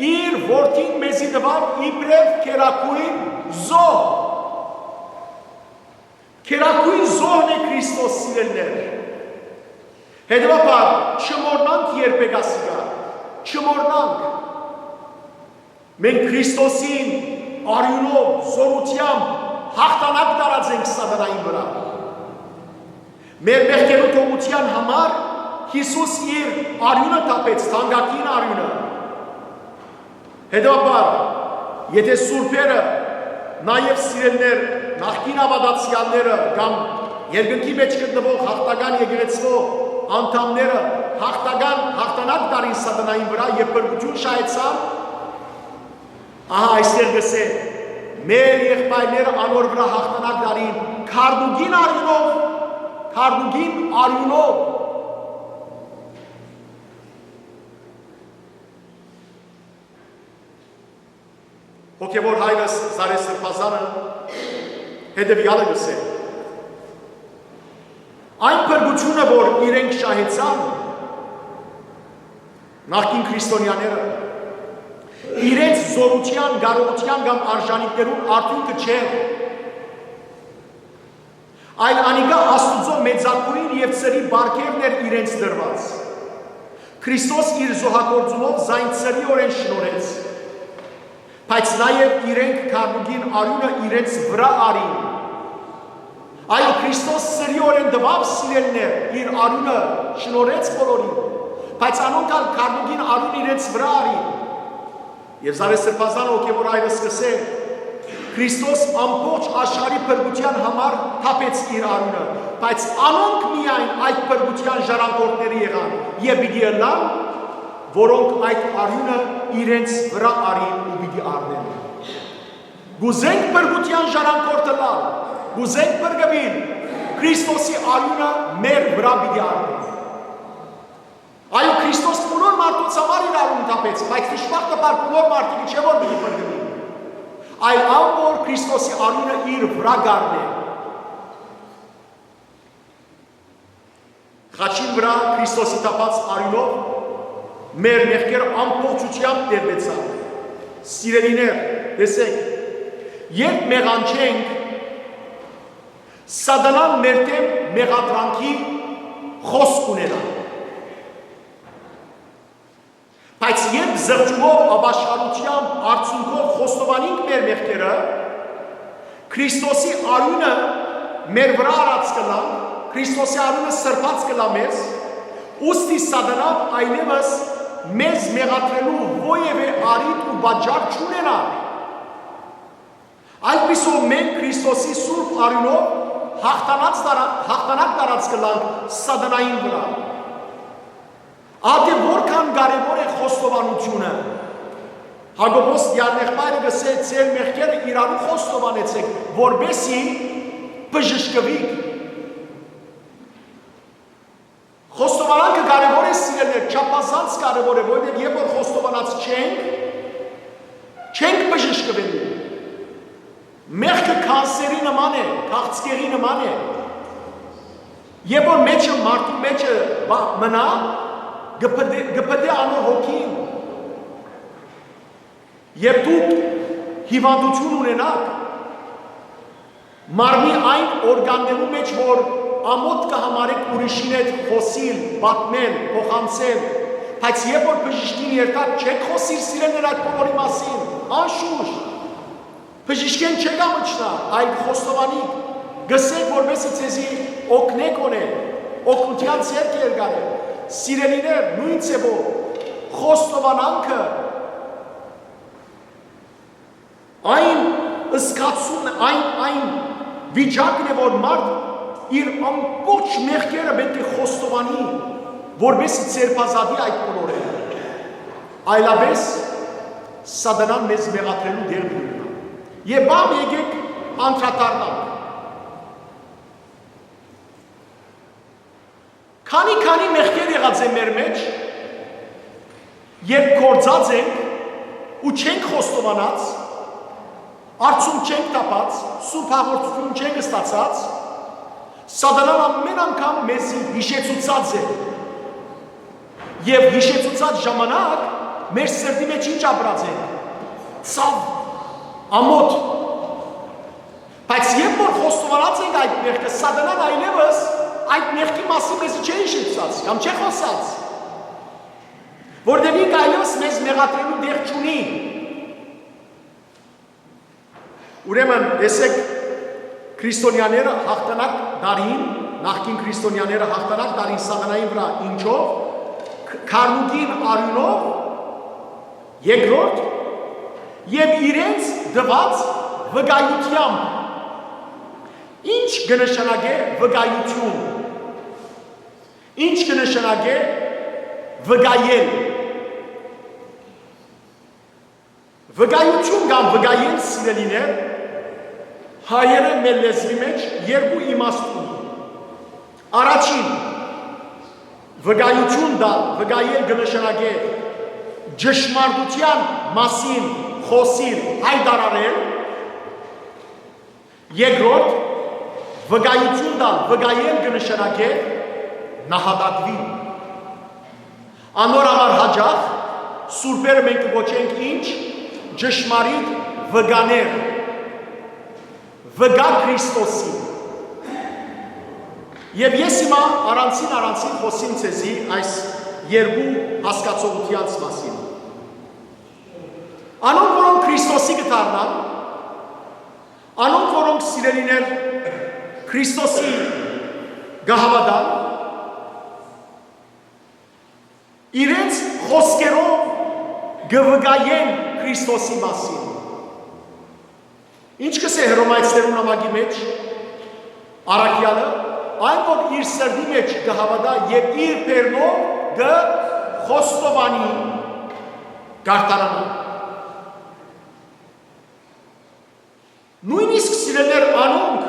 իր որդին մեզի տուաւ իբրեւ գերագոյն զոհ»։ Գերագոյն զոհն է Քրիստոս, սիրելիներ։ Հետեւաբար, չմոռնանք երբեք ասիկա, չմոռնանք։ Մենք Քրիստոսին արիւնով, զօրութեամբ յաղթանակ տարած ենք սատանային վրայ։ Մեր մեղքերու թողութեան համար Յիսուս իր արիւնը թափեց, թանկագին արիւնը։ Հետեւաբար, եթէ սուրբերը, նաեւ, սիրելիներ, նախկին հաւատացեալները կամ երկնքի մէջ գտնուող յաղթական եկեղեցւոյ անդամները յաղթական, յաղթանակ տարին սատանային վրայ եւ փրկութիւն շահեցան, ահա այստեղ կ'ըսէ. «Մեր եղբայրները անոր վրայ յաղթանակ տարին քարնուկին արիւնով, քարնուկին արիւնով»։ Հոգեւոր հայրս Զարե Սրբազանը հետեւեալը կ'ըսէ. «Այն փրկութիւնը, որ իրենք շահեցան, նախկին քրիստոնեաները, իրենց զօրութեան, կարողութեան կամ արժանիքներուն արդիւնքը չէր, այլ անիկա Աստուծոյ մեծագոյն եւ ծրի պարգեւն էր իրենց տրուած։ Քրիստոս իր զոհագործումով զայն ծրիօրէն շնորհեց, բայց նաեւ իրենք քարնուկին արիւնը իրենց վրայ առին, Այո, Քրիստոս սրիօրէն տուաւ, սիրելիներ, իր արիւնը շնորհեց բոլորին, բայց անոնք ալ քարնուկին արիւն իրենց վրայ առին։ Եւ Զարեհ Սրբազանը հոգեւոր այրս կ'ըսէ. Քրիստոս ամբողջ աշխարհի փրկութեան համար թափեց իր արիւնը, բայց անոնք միայն այդ փրկութեան ժառանգորդները եղան եւ պիտի ըլլան, որոնք այդ արիւնը իրենց վրայ առին ու պիտի առնեն։ Կ'ուզենք փրկութեան ժառանգորդ ըլլալ, կ'ուզենք փրկուիլ, Քրիստոսի արիւնը մեր վրայ պիտի առնենք։ Այո, Քրիստոս բոլոր մարդոց համար իր արիւնը թափեց, բայց դժբախտաբար բոլոր մարդիկը չէ որ պիտի փրկուին, այլ ան որ Քրիստոսի արիւնը իր վրայ կ'առնէ։ Խաչին վրայ Քրիստոսի թափած արիւնով մեր մեղքերը ամբողջութեամբ ներուեցան։ Սիրելիներ, տեսէք, երբ մեղանչենք, Սատանան մեր դէմ մեղադրանքի խօսք ունենայ։ Բայց երբ զղջումով, ապաշխարութեամբ, արդիւնքով խոստովանենք մեր մեղքերը, Քրիստոսի արիւնը մեր վրայ առած կ'ըլլանք, Քրիստոսի արիւնը սրբած կ'ըլլայ մեզ, ուստի Սատանան այլեւս մեզ մեղադրելու որեւէ առիթ ու պատճառ չունենայ։ Այդպիսով մենք Քրիստոսի սուրբ արիւնով յաղթանակ տարա-, յաղթանակ տարած կ'ըլլանք Սատանային վրայ։ Ատե որքան կարեւոր է խոստովանութիւնը։ Յակոբոս Տիրանեղբայրը կ'ըսէ. «Ձեր մեղքերը իրարու խոստովանեցէք, որպեսզի բժշկուիք»։ Խոստովանանքը կարեւոր է, սիրելիներ, չափազանց կարեւոր է, որովհետեւ երբ որ խոստովանած չենք, չենք բժշկուելու։ Մեղքը կանսերի նման է, քաղցկեղի նման է։ Երբ որ մեջը, մարդու մեջը բա-, մնայ, կը փտէ, կը փտէ անոր հոգին։ Երբ դուք հիւանդութիւն ունենաք, մարմնի այն օրգաններու մէջ, որ ամօթ կը համարէք ուրիշին հետ խօսիլ, պատմել, փոխանցել, բայց երբ որ բժիշկին երթաք, չէք խօսիր սիրելիներ այդ բոլորի մասին, անշուշտ։ Բժիշկէն չէք ամչնար, այլ կը խոստովանիք, կ'ըսէք, որպեսզի ձեզի օգնէ գոնէ, օգնութեան ձեռքը երկարէ։ Սիրելիներ, նոյն ձեւով, խոստովանանքը այն զգացումն է, այն, այն վիճակն է, որ մարդ իր ամբողջ մեղքերը պէտք է խոստովանի, որպեսզի ձերբազատի այդ բոլորը։ Այլապես Սատանան մեզ մեղադրելու դեր պիտի ունենայ։ Եւ բան եկեք անդրադառնանք։ Քանի-քանի մեղքեր եղած է մեր մէջ, երբ գործած ենք ու չենք խոստովանած, արցունք չենք թափած, սուրբ հաղորդութիւն չենք ստացած, Սատանան ամէն անգամ մեզի յիշեցուցած է։ Եւ յիշեցուցած ժամանակ մեր սրտի մէջ ինչ ապրած է։ Ցաւ, ամօթ։ Բայց երբ որ խոստովանած ենք այդ մեղքը, Սատանան այլեւս այդ մեղքի մասին մեզի չէ յիշեցած կամ չէ խօսած, որտեղ ինք այլեւս մեզ մեղադրելու դեղ չունի։ Ուրեմն, տեսեք, քրիստոնյաները յաղթանակ տարին, նախկին քրիստոնյաները յաղթանակ տարին Սատանային վրայ ինչով, ք-, քարնուկին արիւնով, երկրորդ, եւ իրենց տուած վկայութեամբ։ Ինչ կը նշանակէ վկայութիւն։ Ինչ կը նշանակէ վկայել։ Վկայութիւն կամ վկայել, սիրելիներ, հայերէն մեր լեզուի մէջ երկու իմաստ ունի։ Առաջին, վկայութիւն տալ, վկայել կը նշանակէ ճշմարտութեան մասին խօսիլ, հայտարարել։ Երկրորդ, վկայութիւն տալ, վկայել կը նշանակէ նահատակուիլ։ Անոր համար յաճախ սուրբերը մենք կը կոչենք ինչ, ճշմարիտ վկաներ, վկայ Քրիստոսի։ Եւ ես հիմա առանձին-առանձին խօսիմ ձեզի այս երկու հասկացողութեանց մասին։ Անոնք, որոնք Քրիստոսի կը դառնան, անոնք, որոնք, սիրելիներ, Քրիստոսի կը հաւատան, իրենց խօսքերով կը վկայեն Քրիստոսի մասին։ Ինչ կ'ըսէ Հռոմայեցիներուն նամակի մէջ առաքեալը, այն որ իր սրտի մէջ կը հաւատայ եւ իր բերնով կը խոստովանի, կ'արդարանայ։ Նոյնիսկ սիրելիներ անոնք,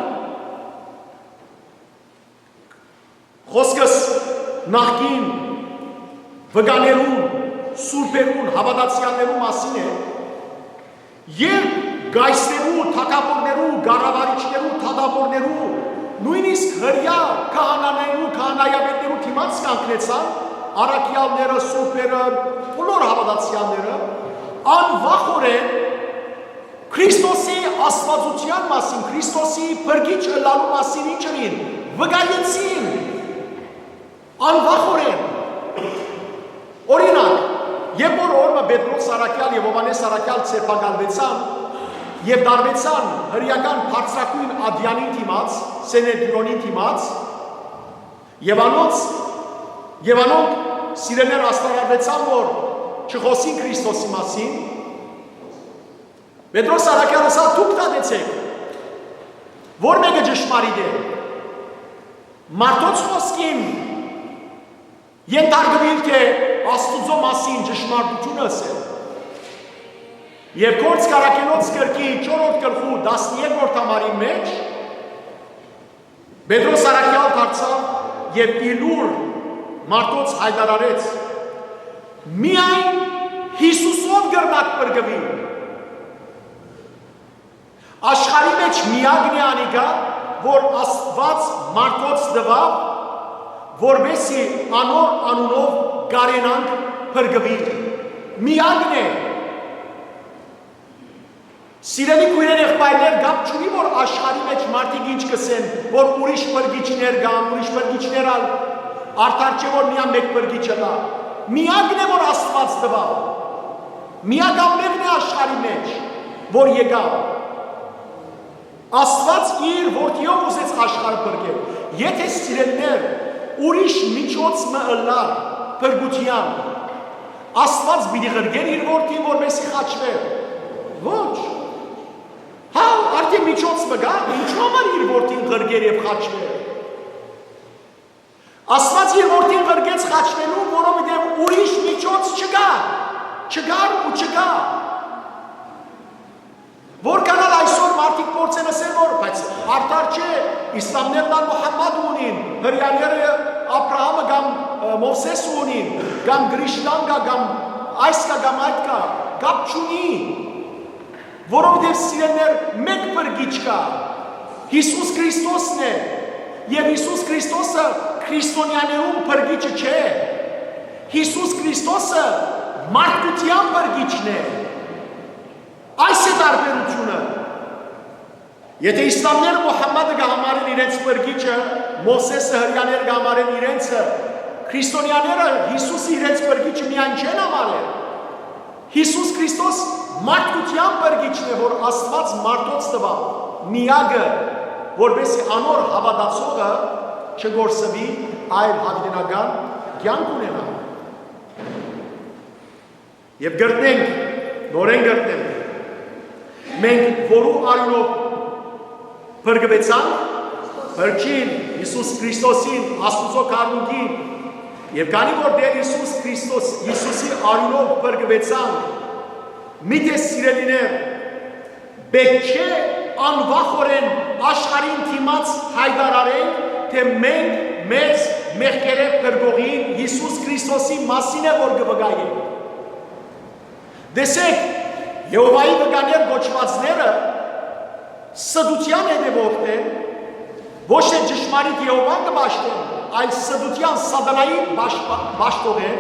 խօսքս նախկին վկաներուն, սուրբերուն, հաւատացեալներուն մասին է, երբ կայսերու, թագաւորներու, կառավարիչներու, թագաւորներու, նոյնիսկ հրեայ քահանաներու, քահանայապետներու դիմաց կանգնեցան, առաքեալները, սուրբերը, բոլոր հաւատացեալները, անվախորեն Քրիստոսի աստուածութեան մասին, Քրիստոսի փրկիչ ըլլալու մասին ինչ ըրին, վկայեցին անվախորեն։ Օրինակ, երբ որ օրը Պետրոս առաքեալ եւ Յովհաննէս առաքեալ ձերբակալուեցան եւ տարուեցան հրեական բարձրագոյն ատեանին դիմաց, Սենեդրիոնին դիմաց, եւ անոնց, եւ անոնք սիրելիներ աստարարուեցան, որ չխօսին Քրիստոսի մասին, Պետրոս առաքեալ ըսաւ. «Դուք դատեցէք, որ մէկը ճշմարիտ է, մարդոց խօսքին ենթարկուիլ, թէ Աստուծոյ մասին ճշմարտութիւնը ըսել»։ Եւ Գործք առաքելոց գրքի չորրորդ գլխու տասներկրորդ համարի մէջ Պետրոս առաքեալ դարձաւ եւ իր լուր մարդոց յայտարարեց. «Միայն Յիսուսով կրնաք փրկուիլ»։ Աշխարհի մէջ միակն է անիկա, որ Աստուած մարդոց տուաւ, որպեսզի անոր անունով կարենանք փրկուիլ։ Միակն է։ Սիրելի քոյրեր, եղբայրներ, կապ չունի, որ աշխարհի մէջ մարդիկ ինչ կ'ըսեն, որ ուրիշ փրկիչներ կան, ուրիշ փրկիչներ ալ, արդար չէ, որ միայն մէկ փրկիչը կայ։ Միակն է, որ Աստուած տուաւ։ Միակ անմեղն է աշխարհի մէջ, որ եկաւ։ Աստուած իր որդիով ուզեց աշխարհը փրկել։ Եթէ, սիրելիներ, ուրիշ միջոց մը ըլլար փրկութեան, Աստուած պիտի ղրկէր իր որդին, որպեսզի խաչուէր։ Ոչ։ Հա, արդէն միջոց մը կայ, ինչու համար իր որդին ղրկէր եւ խաչուէր։ Աստուած իր որդին ղրկեց խաչուելու, որովհետեւ ուրիշ միջոց չկայ, չկար ու չկայ։ Որքան ալ այսօր մարդիկ փորձեն ըսել, որ բայց արդար չէ, իսլամներն ալ Մուհամմադ ունին, հրեաները Աբրահամը կամ, ը, Մովսես ունին, կամ Կրիշնան կայ, կամ այս կայ, կամ այդ կայ, կապ չունի, որովհետեւ, սիրելիներ, մէկ փրկիչ կայ, Յիսուս Քրիստոսն է, եւ Յիսուս Քրիստոսը քրիստոնեաներուն փրկիչը չէ, Յիսուս Քրիստոսը մարդկութեան փրկիչն է։ Այս է տարբերութիւնը։ Եթէ իսլամները Մուհամմադը կը համարեն իրենց փրկիչը, Մովսէսը, հրեաները կը համարեն իրենցը, քրիստոնեաները Յիսուսը իրենց փրկիչը միայն չեն համարեր։ Յիսուս Քրիստոս մարդկութեան փրկիչն է, որ Աստուած մարդոց տուաւ, միակը, որպեսզի անոր հաւատացողը չկորսուի, այլ յաւիտենական կեանք ունենայ։ Եւ կրկնենք, նորէն կրկնենք, մենք որու արիւնով փրկուեցանք, Փրկիչին, Յիսուս Քրիստոսին, Աստուծոյ քարմունքին, եւ քանի որ Տէր Յիսուս Քրիստոս, Յիսուսի արիւնով փրկուեցանք, միթէ, սիրելիներ, պէտք չէ անվախօրէն աշխարհին դիմաց յայտարարենք, թէ մենք մեզ մեղքերէ փրկողին Յիսուս Քրիստոսի մասին է, որ կը վկայենք։ Տեսէք, Եհովայի վկաներ կոչուածները ստութեան հետեւորդն են, ոչ թէ ճշմարիտ Եհովան կը պաշտեն, այլ ստութեան սատանայի պաշ-, պաշտող են,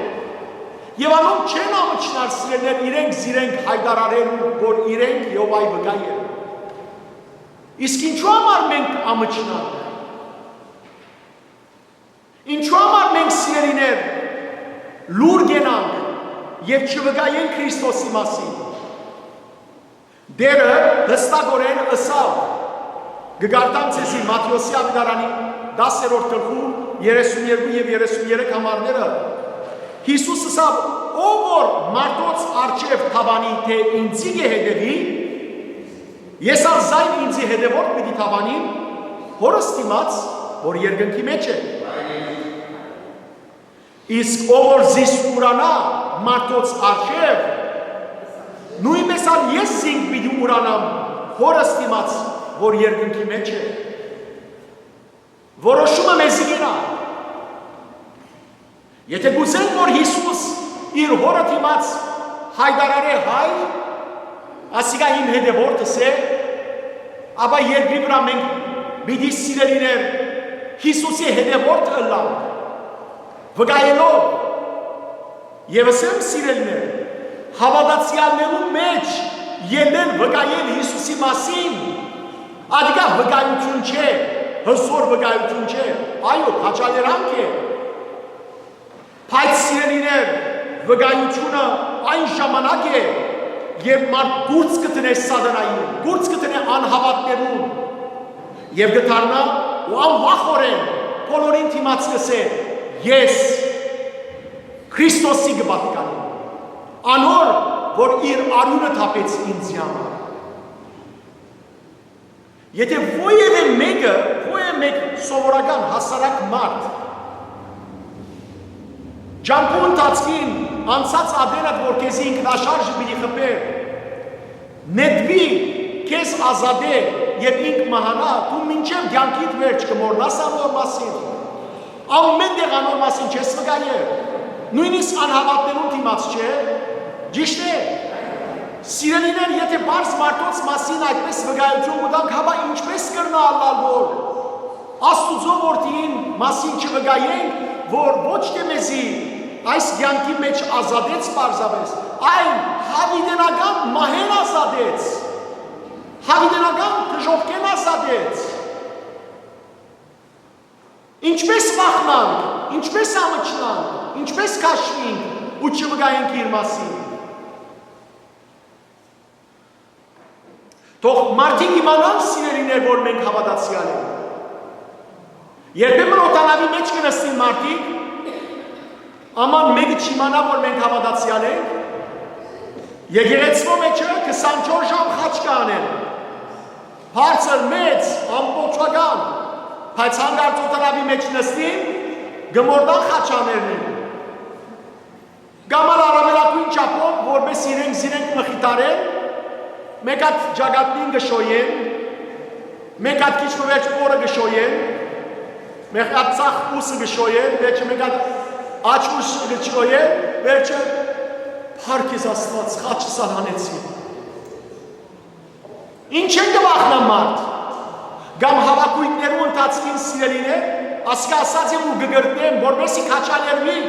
եւ անոնք չեն ամչնար, սիրելիներ, իրենք զիրենք յայտարարեն, որ իրենք Եհովայի վկայ են։ Իսկ ինչու համար մենք ամչնանք։ Ինչու համար մենք, սիրելիներ, լուր կենանք եւ չվկայենք Քրիստոսի մասին։ Տէրը յստակօրէն ըսաւ. Կը կարդամ ձեզի Մատթէոսի աւետարանի դասերորդ գլխուն երեսուն երկու եւ երեսուն երեք համարները։ Յիսուս ըսաւ. «Ով որ մարդոց առջեւ դաւանի թէ ինծի կը հետեւի, ես ալ զայն ինծի հետեւորդ պիտի դաւանիմ, Հօրս դիմաց, որ երկնքի մէջ է։ Իսկ ով որ զիս ուրանայ մարդոց առջեւ, նոյնպէս ալ ես զինք պիտի ուրանամ Հօրս դիմաց, որ երկնքի մէջ է»։ Որոշումը մեզի կենայ։ Եթէ կ'ուզենք, որ Յիսուս իր Հօրը դիմաց յայտարարէ. «Հայր, ասիկա իմ հետեւորդս է», ապա երկրի վրայ մենք պիտի, սիրելիներ, Յիսուսի հետեւորդ ըլլանք, վկայելով, եւ ըսեմ, սիրելիներ, հաւատացեալներուն մէջ ելլել վկայել Յիսուսի մասին, ատիկա վկայութիւն չէ, հզոր վկայութիւն չէ, այո, քաջալերանք է, բայց, սիրելիներ, վկայութիւնը այն ժամանակ է, երբ մարդ կուրծ կը դնէ սատանային, կուրծ կը դնէ անհաւատներուն, եւ կը դառնայ ու անվախօրէն բոլորին դիմաց կ'ըսէ. «Ես Քրիստոսի կը պատկանեմ, անոր, որ իր արիւնը թափեց ինծի համար»։ Եթէ որեւէ մէկը, որեւէ մէկ սովորական հասարակ մարդ, ճամբու ընթացքին անցած ատենդ, որ քեզի ինքնաշարժը պիտի խփէ, նետուի, քեզ ազատէ եւ ինք մահանայ, դուն մինչեւ կեանքիդ վերջ կը մոռնաս անոր մասին։ Ամէն տեղ անոր մասին չես վկայեր, նոյնիսկ անհաւատներուն դիմաց չէ, ճիշդ է։ Սիրելիներ, եթէ պարզ մարդոց մասին այդպես վկայութիւն կու տանք, հապա ինչպէս կրնայ ըլլալ, որ Աստուծոյ որդիին մասին չվկայենք, որ ոչ թէ մեզի այս կեանքի մէջ ազատեց պարզապէս, այլ յաւիտենական մահէն ազատեց, յաւիտենական դժոխքէն ազատեց։ Ինչպէս վախնանք, ինչպէս ամչնանք, ինչպէս քաշուինք ու չվկայենք իր մասին։ Թող մարդիկ իմանան, սիրելիներ, որ մենք հաւատացեալ ենք։ Երբեմն օդանաւի մէջ կը նստին մարդիկ, աման մէկը չիմանայ, որ մենք հաւատացեալ ենք, եկեղեցւոյ մէջը քսանչորս ժամ խաչ կը անեն, բարձր, մեծ, ամբողջական, բայց հանկարծ օդանաւի մէջ նստին, կը մոռնան խաչ աներնին։ Կամ ալ առաւելագոյն չափով, որպէս իրենք զիրենք մխիթարեն, մէկ հատ ճակատին կը շոյեն, մէկ հատ քիչ մը վերջ փորը կը շոյեն, մէկ հատ ձախ ուսը կը շոյեն, վերջը մէկ հատ աջ ուսը կը շոյեն, վերջը, փառք քեզ Աստուած, խաչս ալ հանեցի։ Ինչ են կը վախնան մարդ։ Կամ հաւաքոյթներու ընթացքին, սիրելիներ, ասկը ասած եմ ու կը կրկնեմ, որպէս զի քաչալերուի։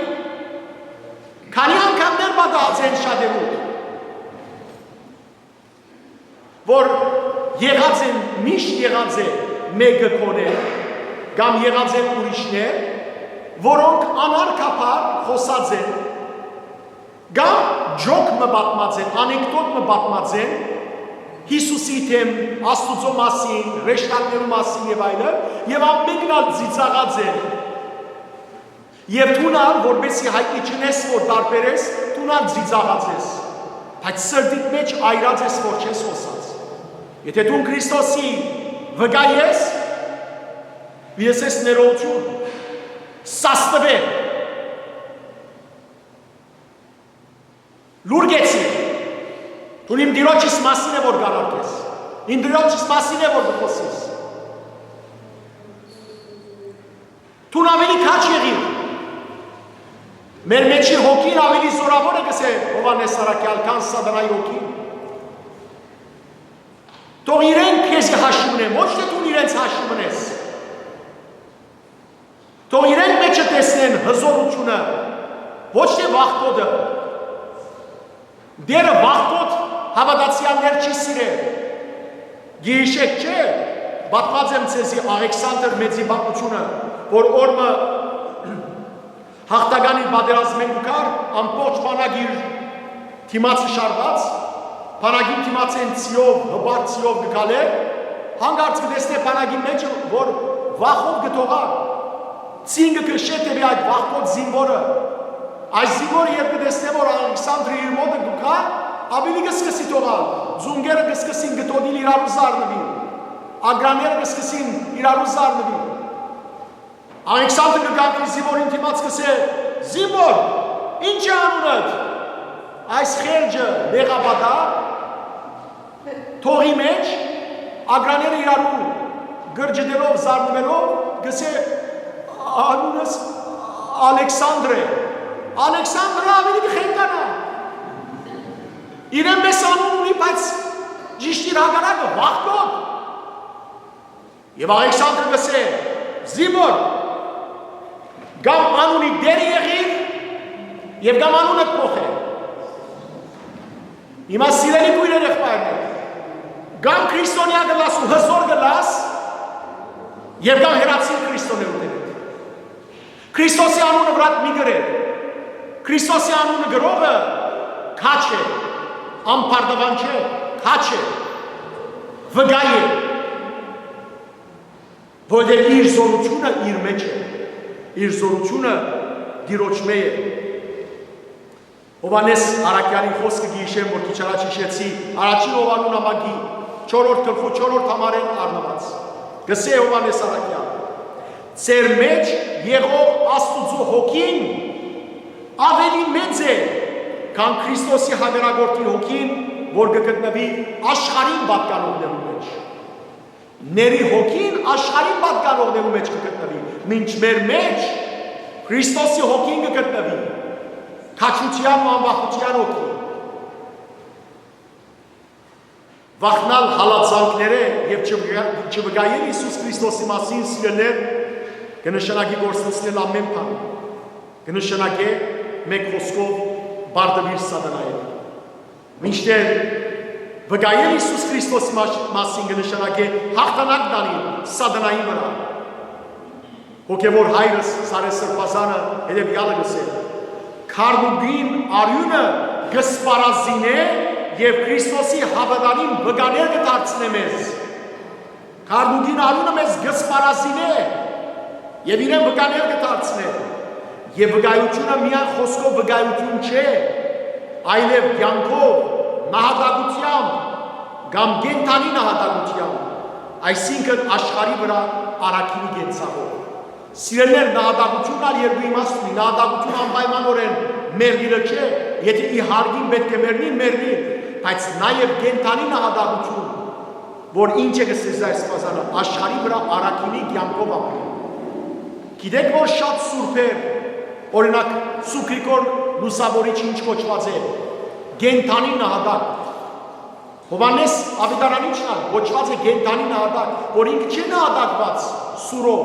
Քանի՞ անգամներ պատահած են շատերուն, որ եղած են, միշտ եղած է մէկը գոնէ, կամ եղած են ուրիշներ, որոնք անարգաբար խօսած են, կամ ջոկ մը պատմած են, անեկդոտ մը պատմած են Յիսուսի դէմ, Աստուծոյ մասին, հրեշտակներու մասին եւ այլն, եւ ամէնքն ալ ծիծաղած են։ Եւ դուն ալ, որպէս զի յայտնի չընես, որ տարբեր ես, դուն ալ ծիծաղած ես, բայց սրտիդ մէջ այրած ես, որ չես խօսած։ Եթէ դուն Քրիստոսի վկայ ես, ես ես ներողություն, սաստուէ, լուր գեցի, դուն իմ Տիրոջս մասին է, որ կ'արարքես, իմ Տիրոջս մասին է, որ կը խօսես։ Դուն ավելի քաջ եղիր։ Մեր մէջի հոգին ավելի զօրաւոր է, կ'ըսէ Յովհաննէս Առաքեալ, քան սատանայի հոգին։ Թող իրենք քեզի հաշիւ ունեն, ոչ թէ դուն իրենց հաշիւ ունես։ Թող իրենք մէջը տեսնեն հզորութիւնը, ոչ թէ վախկոտը։ Տէրը վախկոտ հաւատացեալներ չի սիրեր։ Գիհիշէք չէ, պատմած եմ ձեզի Աղեքսանդր Մեծի պատմութիւնը, որ օր մը յաղթական իր պատերազմէն կու գար, ամբողջ բանակ իր դիմացը շարուած, բանակին դիմացէն ձիով, հպարտ ձիով կը քալէր, Հանկարծ կը տեսնէ բանակին մէջ, որ վախով կը թողայ։ Ծինգը կը շէ դէպի այդ վախկոտ զինուորը։ Այս զինուորը երբ կը տեսնէ, որ Ալեքսանդրը իր մօտը կու գայ, աւելի կը սկսի թողալ։ Զունգերը կը սկսին կտոտիլ իրարու զարնուիլ։ Ագրաները կը սկսին իրարու զարնուիլ։ Ալեքսանդր կը գայ իր զինուորին դիմաց, կ'ըսէ. «Զինուոր, ի՞նչ է անունդ»։ Այս խերջը լեղապատառ թողի մէջ, ագրաները իրարու կրճտելով, զարնուելով, կ'ըսէ. «Անունս Ալեքսանդր է»։ Ալեքսանդրը աւելի կը խենթանայ։ Իրեն պէս անուն ունի, բայց ճիշդ իր հակառակը, վախկոտ։ Եւ Ալեքսանդր կ'ըսէ. «Զինուոր, կամ անունի դերը եղիր, եւ կամ անունդ փոխէ»։ Հիմա, սիրելի քոյրեր, եղբայրներ, կամ քրիստոնեայ կ'ըլլաս ու հզօր կ'ըլլաս, եւ կամ հեռացիր Քրիստոնէ ու դերեդ։ Քրիստոսի անունը վրադ մի գրեր։ Քրիստոսի անունը գրողը քաջ է, ամբարտաւան չէ, քաջ է, վկայ է, որովհետեւ իր զօրութիւնը իր մէջ է, իր զօրութիւնը Տիրոջմէ է։ Յովհաննէս առաքեալին խօսքը կը յիշեմ, որ քիչ առաջ յիշեցի, առաջին Յովհաննուն ամագի չորրորդ գլխու չորրորդ համարէն առնուած։ Կ'ըսէ Յովհաննէս առաքեալ. «Ձեր մէջ եղող Աստուծոյ հոգին աւելի մեծ է, քան Քրիստոսի հաւերագործին հոգին, որ կը գտնուի աշխարհին պատկանողներու մէջ»։ Ների հոգին աշխարհին պատկանողներու մէջ կը գտնուի, մինչ մեր մէջ Քրիստոսի հոգին կը գտնուի, քաջութեան ու անվախութեան հոգի։ Վախնալ հալածանքներէ եւ չվկայ-, չվկայել Յիսուս Քրիստոսի մասին, սիրելիներ, կը նշանակի կորսնցնել ամէն բան, կը նշանակէ, մէկ խօսքով, պարտուիլ սատանային։ Մինչդեռ վկայել Յիսուս Քրիստոսի մաշ-, մասին կը նշանակէ հաղթանակ տանիլ սատանային վրայ։ Հոգեւոր հայրս Սարէ Սրբազանը հետեւեալը կ'ըսէ. «Քառնուկին արիւնը կը սպառազինէ եւ Քրիստոսի հաւատարիմ վկաներ կը դարձնէ մեզ»։ Քառնուկին արիւնը մեզ կը սպառազինէ եւ իրեն վկաներ կը դարձնէ։ Եւ վկայութիւնը միայն խօսքով վկայութիւն չէ, այլեւ կեանքով, նահատակութեամբ կամ կենդանի նահատակութեամբ, այսինքն աշխարհի վրայ առաքինի կենցաղով։ Սիրելիներ, նահատակութիւնն ալ երկու իմաստ ունի, նահատակութիւնը անպայմանօրէն մեռնիլը չէ, եթէ ի հարկին պէտք է մեռնի, մեռնի, բայց նաեւ կենդանի նահատակութիւն, որ ինչ է կ'ըսէ Սարէ Սրբազանը, աշխարհի վրայ առաքինի կեանքով ապրի։ Գիտեք, որ շատ սուրբեր, օրինակ, Սուր Գրիգոր Լուսաւորիչը ինչ կոչուած է, կենդանի նահատակ։ Յովհաննէս Աւետարանիչն ալ կոչուած է կենդանի նահատակ, որ ինքը չէ նահատակուած սուրով,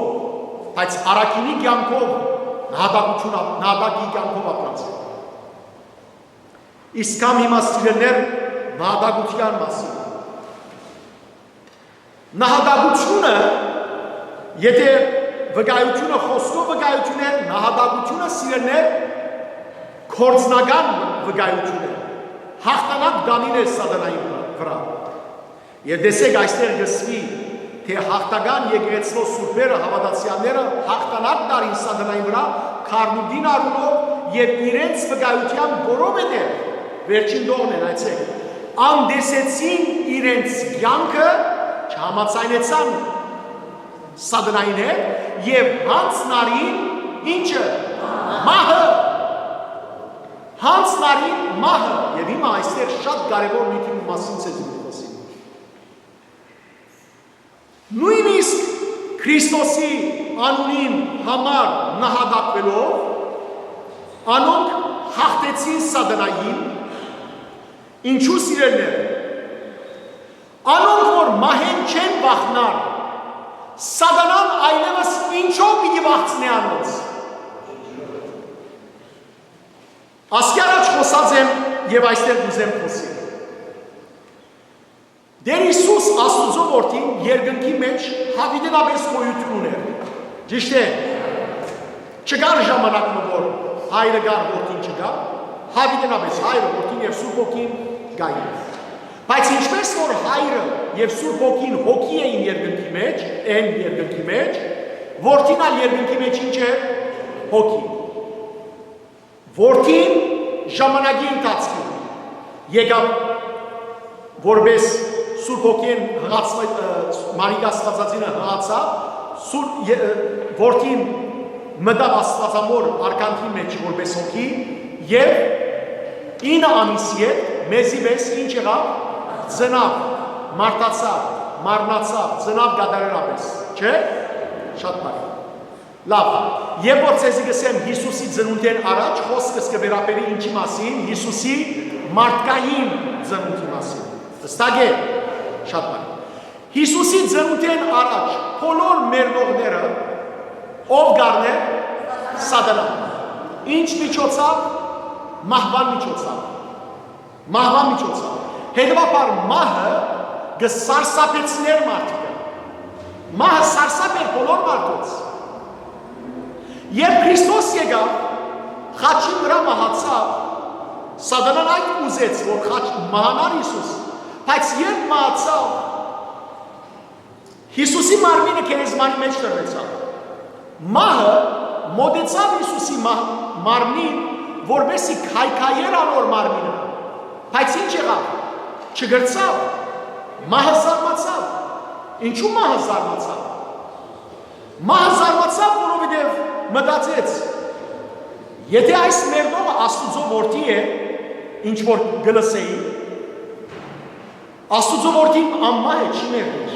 բայց առաքինի կեանքով, նահատակություն ա-, նահատակի կեանքով ապրած է։ Իսկ կամ հիմա, սիրելիներ, նահատակութեան մասին։ Նահատակությունը, եթէ վկայութիւնը խօսքով վկայութիւն է, նահատակությունը, սիրելիներ, գործնական վկայութիւն է, հաղթանակ տանիլ է սատանային վրայ, վրայ։ Եւ տեսեք, այստեղ կ'ըսուի, թէ հաղթական եկեղեցւոյ սուրբերը, հաւատացեալները հաղթանակ տալին սատանային վրայ, քառնուկին արիւնով եւ իրենց վկայութեան, որովհետեւ, վերջին տողն էր, այցեք, անտեսեցին իրենց կեանքը, չհամաձայնեցան սատանային հետ եւ յանձնարին ինչը, մահը, յանձնարին մահը, եւ հիմա այստեղ շատ կարեւոր նիւթի մասին ձեզի կը խօսիմ։ Նոյնիսկ Քրիստոսի անունին համար նահատակուելով, անոնք հաղթեցին սատանային, ինչու, սիրելիներ, անոնք որ մահէն չեն վախնար, սատանան այլեւս ինչո՞վ պիտի վախցնէ անոնց։ Ասկի առաջ խօսած եմ եւ այստեղ կ'ուզեմ խօսիլ։ Տէր Յիսուս, Աստուծոյ Որդին, երկնքի մէջ յաւիտենապէս գոյութիւն ունէր։ Ճիշդ է։ Չկար ժամանակ մը, որ Հայրը կար, Որդին չկար, յաւիտենապէս Հայրը, Որդին եւ Սուրբ Հոգին կային։ Բայց ինչպես որ Հայրը եւ Սուրբ Հոգին հոգի էին երկնքի մեջ, են երկնքի մեջ, Որդին ալ երկնքի մեջ ինչ է, հոգի։ Որդին ժամանակի ընթացքին եկաւ որպես Սուրբ Հոգին հղացմը, ը, Մարիկ Աստվածածինը հղացաւ, Սուրբ Ե-, ը, Որդին մտաւ Աստվածամոր արքանքի մեջ որպես հոգի եւ ինը ամիս յետ մեզի պես ինչ եղաւ, ծնաւ, մարդացաւ, մարմնացաւ, ծնաւ կատարելապէս, չէ՞։ Շատ բարի։ Լաւ, եւ որ ձեզի կ'ըսեմ, Յիսուսի ծնունդէն առաջ խօսքս կը վերաբերի ինչի՞ մասին, Յիսուսի մարդկային ծնունդի մասին։ Հստակ է, շատ բարի։ Յիսուսի ծնունդէն առաջ բոլոր մեռնողները ո՞վ կ'առնէր, Սատանան։ Ինչ միջոցաւ, մահուան միջոցաւ։ Մահուան միջոցաւ։ Հետեւաբար մահը կը սարսափեցնէր մարդիկը։ Մահը սարսափ էր բոլոր մարդոց։ Երբ Քրիստոս եկաւ, խաչին վրայ մահացաւ, Սատանան այդ ուզեց, որ խաչ մահանար Յիսուս, բայց երբ մահացաւ, Յիսուսի մարմինը գերեզմանի մեջ տրուեցաւ։ Մահը մօտեցաւ Յիսուսի մահ-, մարմնին, որպեսզի քայքայէր անոր մարմինը։ Բայց ինչ եղաւ, չկրցաւ։ Մահը զարմացաւ։ Ինչու՞ մահը զարմացաւ։ Մահը զարմացաւ, որովհետեւ մտածեց. «Եթէ այս մեռնողը Աստուծոյ որդի է, ինչ որ կը լսէի, Աստուծոյ որդին անմահ է, չի մեռնիր։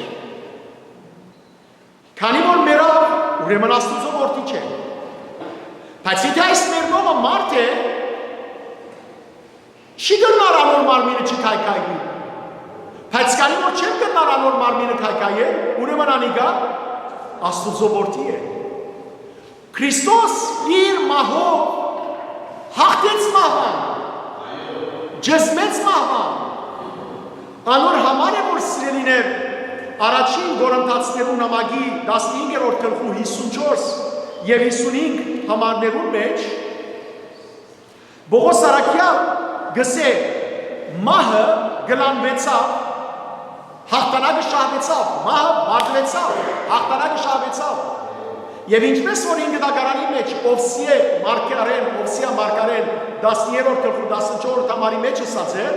Քանի որ մեռաւ, ուրեմն Աստուծոյ որդի չէ։ Բայց եթէ այս մեռնողը մարդ է, չի կրնար անոր մարմինը չքայքայի։ Բայց քանի որ չեմ կրնար անոր մարմինը քայքայել, ուրեմն անիկա Աստուծոյ որդի է»։ Քրիստոս իր մահով յաղթեց մահուան, ճզմեց մահուան։ Անոր համար է, որ, սիրելիներ, առաջին Կորինթացիներու նամակի տասնհինգերորդ գլխու յիսունչորս եւ յիսունհինգ համարներուն մեջ Պողոս առաքեալ կ'ըսէ. «Մահը կլանուեցաւ, յաղթանակը շահուեցաւ, մահը պարտուեցաւ, յաղթանակը շահուեցաւ»։ Եւ ինչպես որ ինքը դակարանի մեջ Ովսիէ մարգարէն, Ովսիա մարգարէն տասնհինգերորդ գլխու տասնչորսերորդ համարի մեջ ըսած է,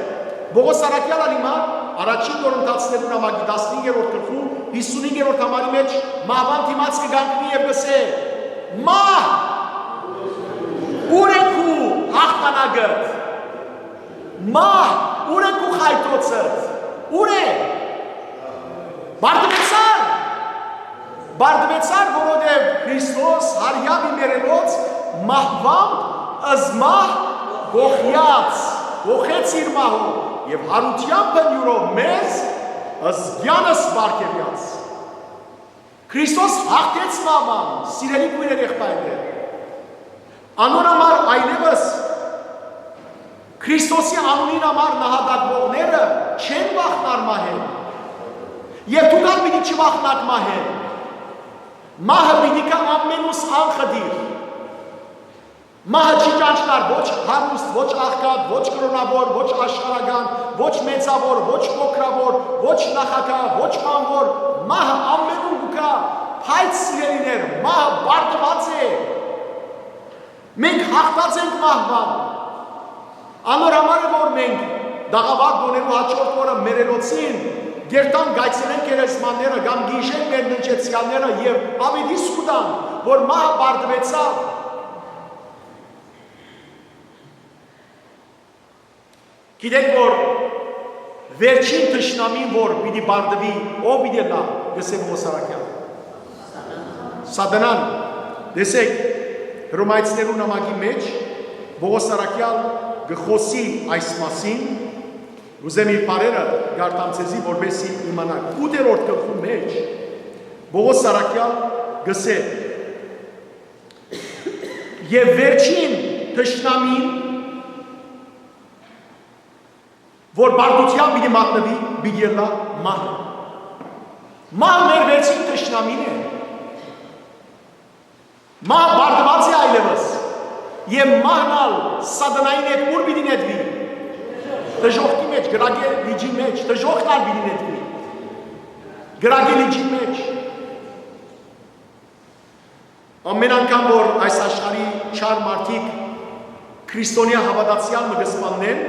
Պողոս առաքեալ ալ հիմա առաջին Կորինթացիներու նամակի տասնհինգերորդ գլխու յիսունհինգերորդ համարի մեջ մահուան դիմաց կը կանգնի եւ կ'ըսէ. «Մահ, ո՞ւր է քու յաղթանակդ։ Մահ, ո՞ւր է քու խայթոցդ։ Ո՞ւր է։ Պարտուեցար, պարտուեցար, որովհետեւ Քրիստոս հարիաւ ի մեռելոց մահուամբ զմահ կոխեաց, կոխեց իր մահով եւ յարութեամբն յուրով մեզ զգեանս պարգեւեաց»։ Քրիստոս յաղթեց մահուան, սիրելի քոյրեր, եղբայրներ։ Անոր համար այլեւս Քրիստոսի անունին համար նահատակուողները չեն վախնար մահէն։ Եւ դուք ալ պիտի չվախնաք մահէն։ Մահը պիտի գայ ամենուս անխտիր։ Մահը չի ճանչնար ոչ հարուստ, ոչ աղքատ, ոչ կրօնաւոր, ոչ աշխարհական, ոչ մեծաւոր, ոչ փոքրաւոր, ոչ նախագահ, ոչ բանվոր։ Մահը ամենուն կու գայ, բայց, սիրելիներ, մահը պարտուած է։ Մենք յաղթած ենք մահուան։ Անոր համար է, որ մենք տաղաւար տօներու հաջորդ օրը մեռելոցին կ'երթանք, կ'այցելենք գերեզմանները կամ գիժենք մեր ննջեցեալները եւ աւետիս կու տանք, որ մահը պարտուեցաւ։ Գիտեք, որ վերջին թշնամին, որ պիտի պարտուի, ո՞վ պիտի ըլլայ, կ'ըսէ Պողոս առաքեալ։ Սատանան, տեսեք, Հռոմայցիներու նամակի մեջ Պողոս առաքեալ կը խօսի այս մասին, ուզեմ իր բառերը կարդամ ձեզի, որպեսզի իմանաք։ Ութերորդ գլխու մեջ Պողոս առաքեալ կ'ըսէ. «Եւ վերջին թշնամին, որ պարտութեան պիտի մատնուի, պիտի ըլլայ մահը»։ Մահը մեր վերջին թշնամին է։ Մահը պարտուած է այլեւս։ Եւ մահն ալ Սատանային հետ ո՞ւր պիտի նետուի։ դժոխքի մէջ, կրակի լիճի մէջ, դժոխքն ալ պիտի նետուի կրակի լիճի մէջ։ Ամէն անգամ որ այս աշխարհի չար մարդիկ քրիստոնեայ հաւատացեալ մը կը սպաննեն,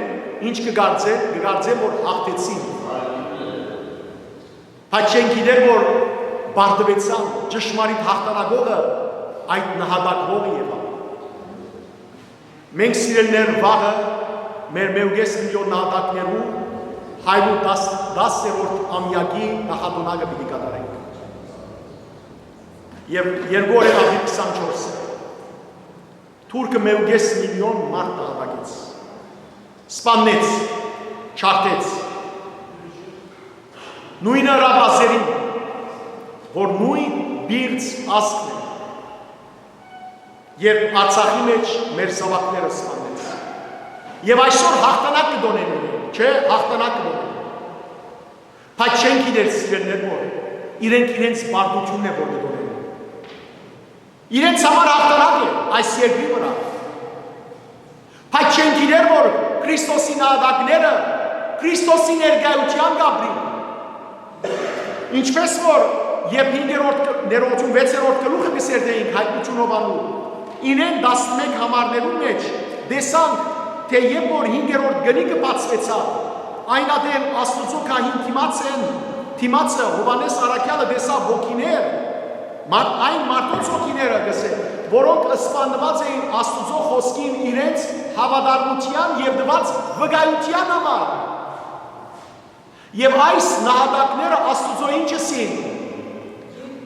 ինչ կը կարծեն, կը կարծեն որ հաղթեցին։ Բայց չեն գիտեր որ պարտուեցան, ճշմարիտ հաղթանակողը այդ նահատակողը եղաւ։ Մենք, սիրելիներ, վաղը մեր մէկ ու կէս միլիոն նահատակներու հարիւր տասը, տասերորդ ամեակի նախատոնակը պիտի կատարենք։ Եւ երկու օրեր ապրիլ քսանչորս թուրքը մէկ ու կէս միլիոն մարդ նահատակեց, սպաննեց, չարդեց։ Նոյնը ըրաւ ազերին, որ նոյն պիղծ ազգն է, երբ Արցախի մէջ մեր զաւակները սպաննեց։ Եւ այսօր հաղթանակ կը դոնեն իրեն, չէ՞, հաղթանակ կը դոնեն։ Բայց չեն գիտեր, սիրելիներ, որ իրենք իրենց պարտութիւնն է որ կը դոնեն։ Իրենց համար հաղթանակ է այս երկրի վրայ։ Բայց չեն գիտեր որ Քրիստոսի նահատակները Քրիստոսի ներկայութեան կ'ապրին։ Ինչպես որ երբ հինգերորդ կ-, ներողություն, վեցերորդ գլուխը կը սերտէինք Հայտնութիւն Յովհաննու, իրեն տասնմեկ համարներուն մէջ տեսանք, թէ երբ որ հինգերորդ կնիկը բացուեցաւ, այն ատեն Աստուծոյ գահին դիմաց են, դիմացը Յովհաննէս Առաքեալը տեսաւ հոգիներ, մար-, այն մարդոց հոգիները կ'ըսէ, որոնք սպաննուած էին Աստուծոյ խօսքին իրենց հաւատարմութեան եւ տուած վկայութեան համար։ Եւ այս նահատակները Աստուծոյ ինչ ըսին։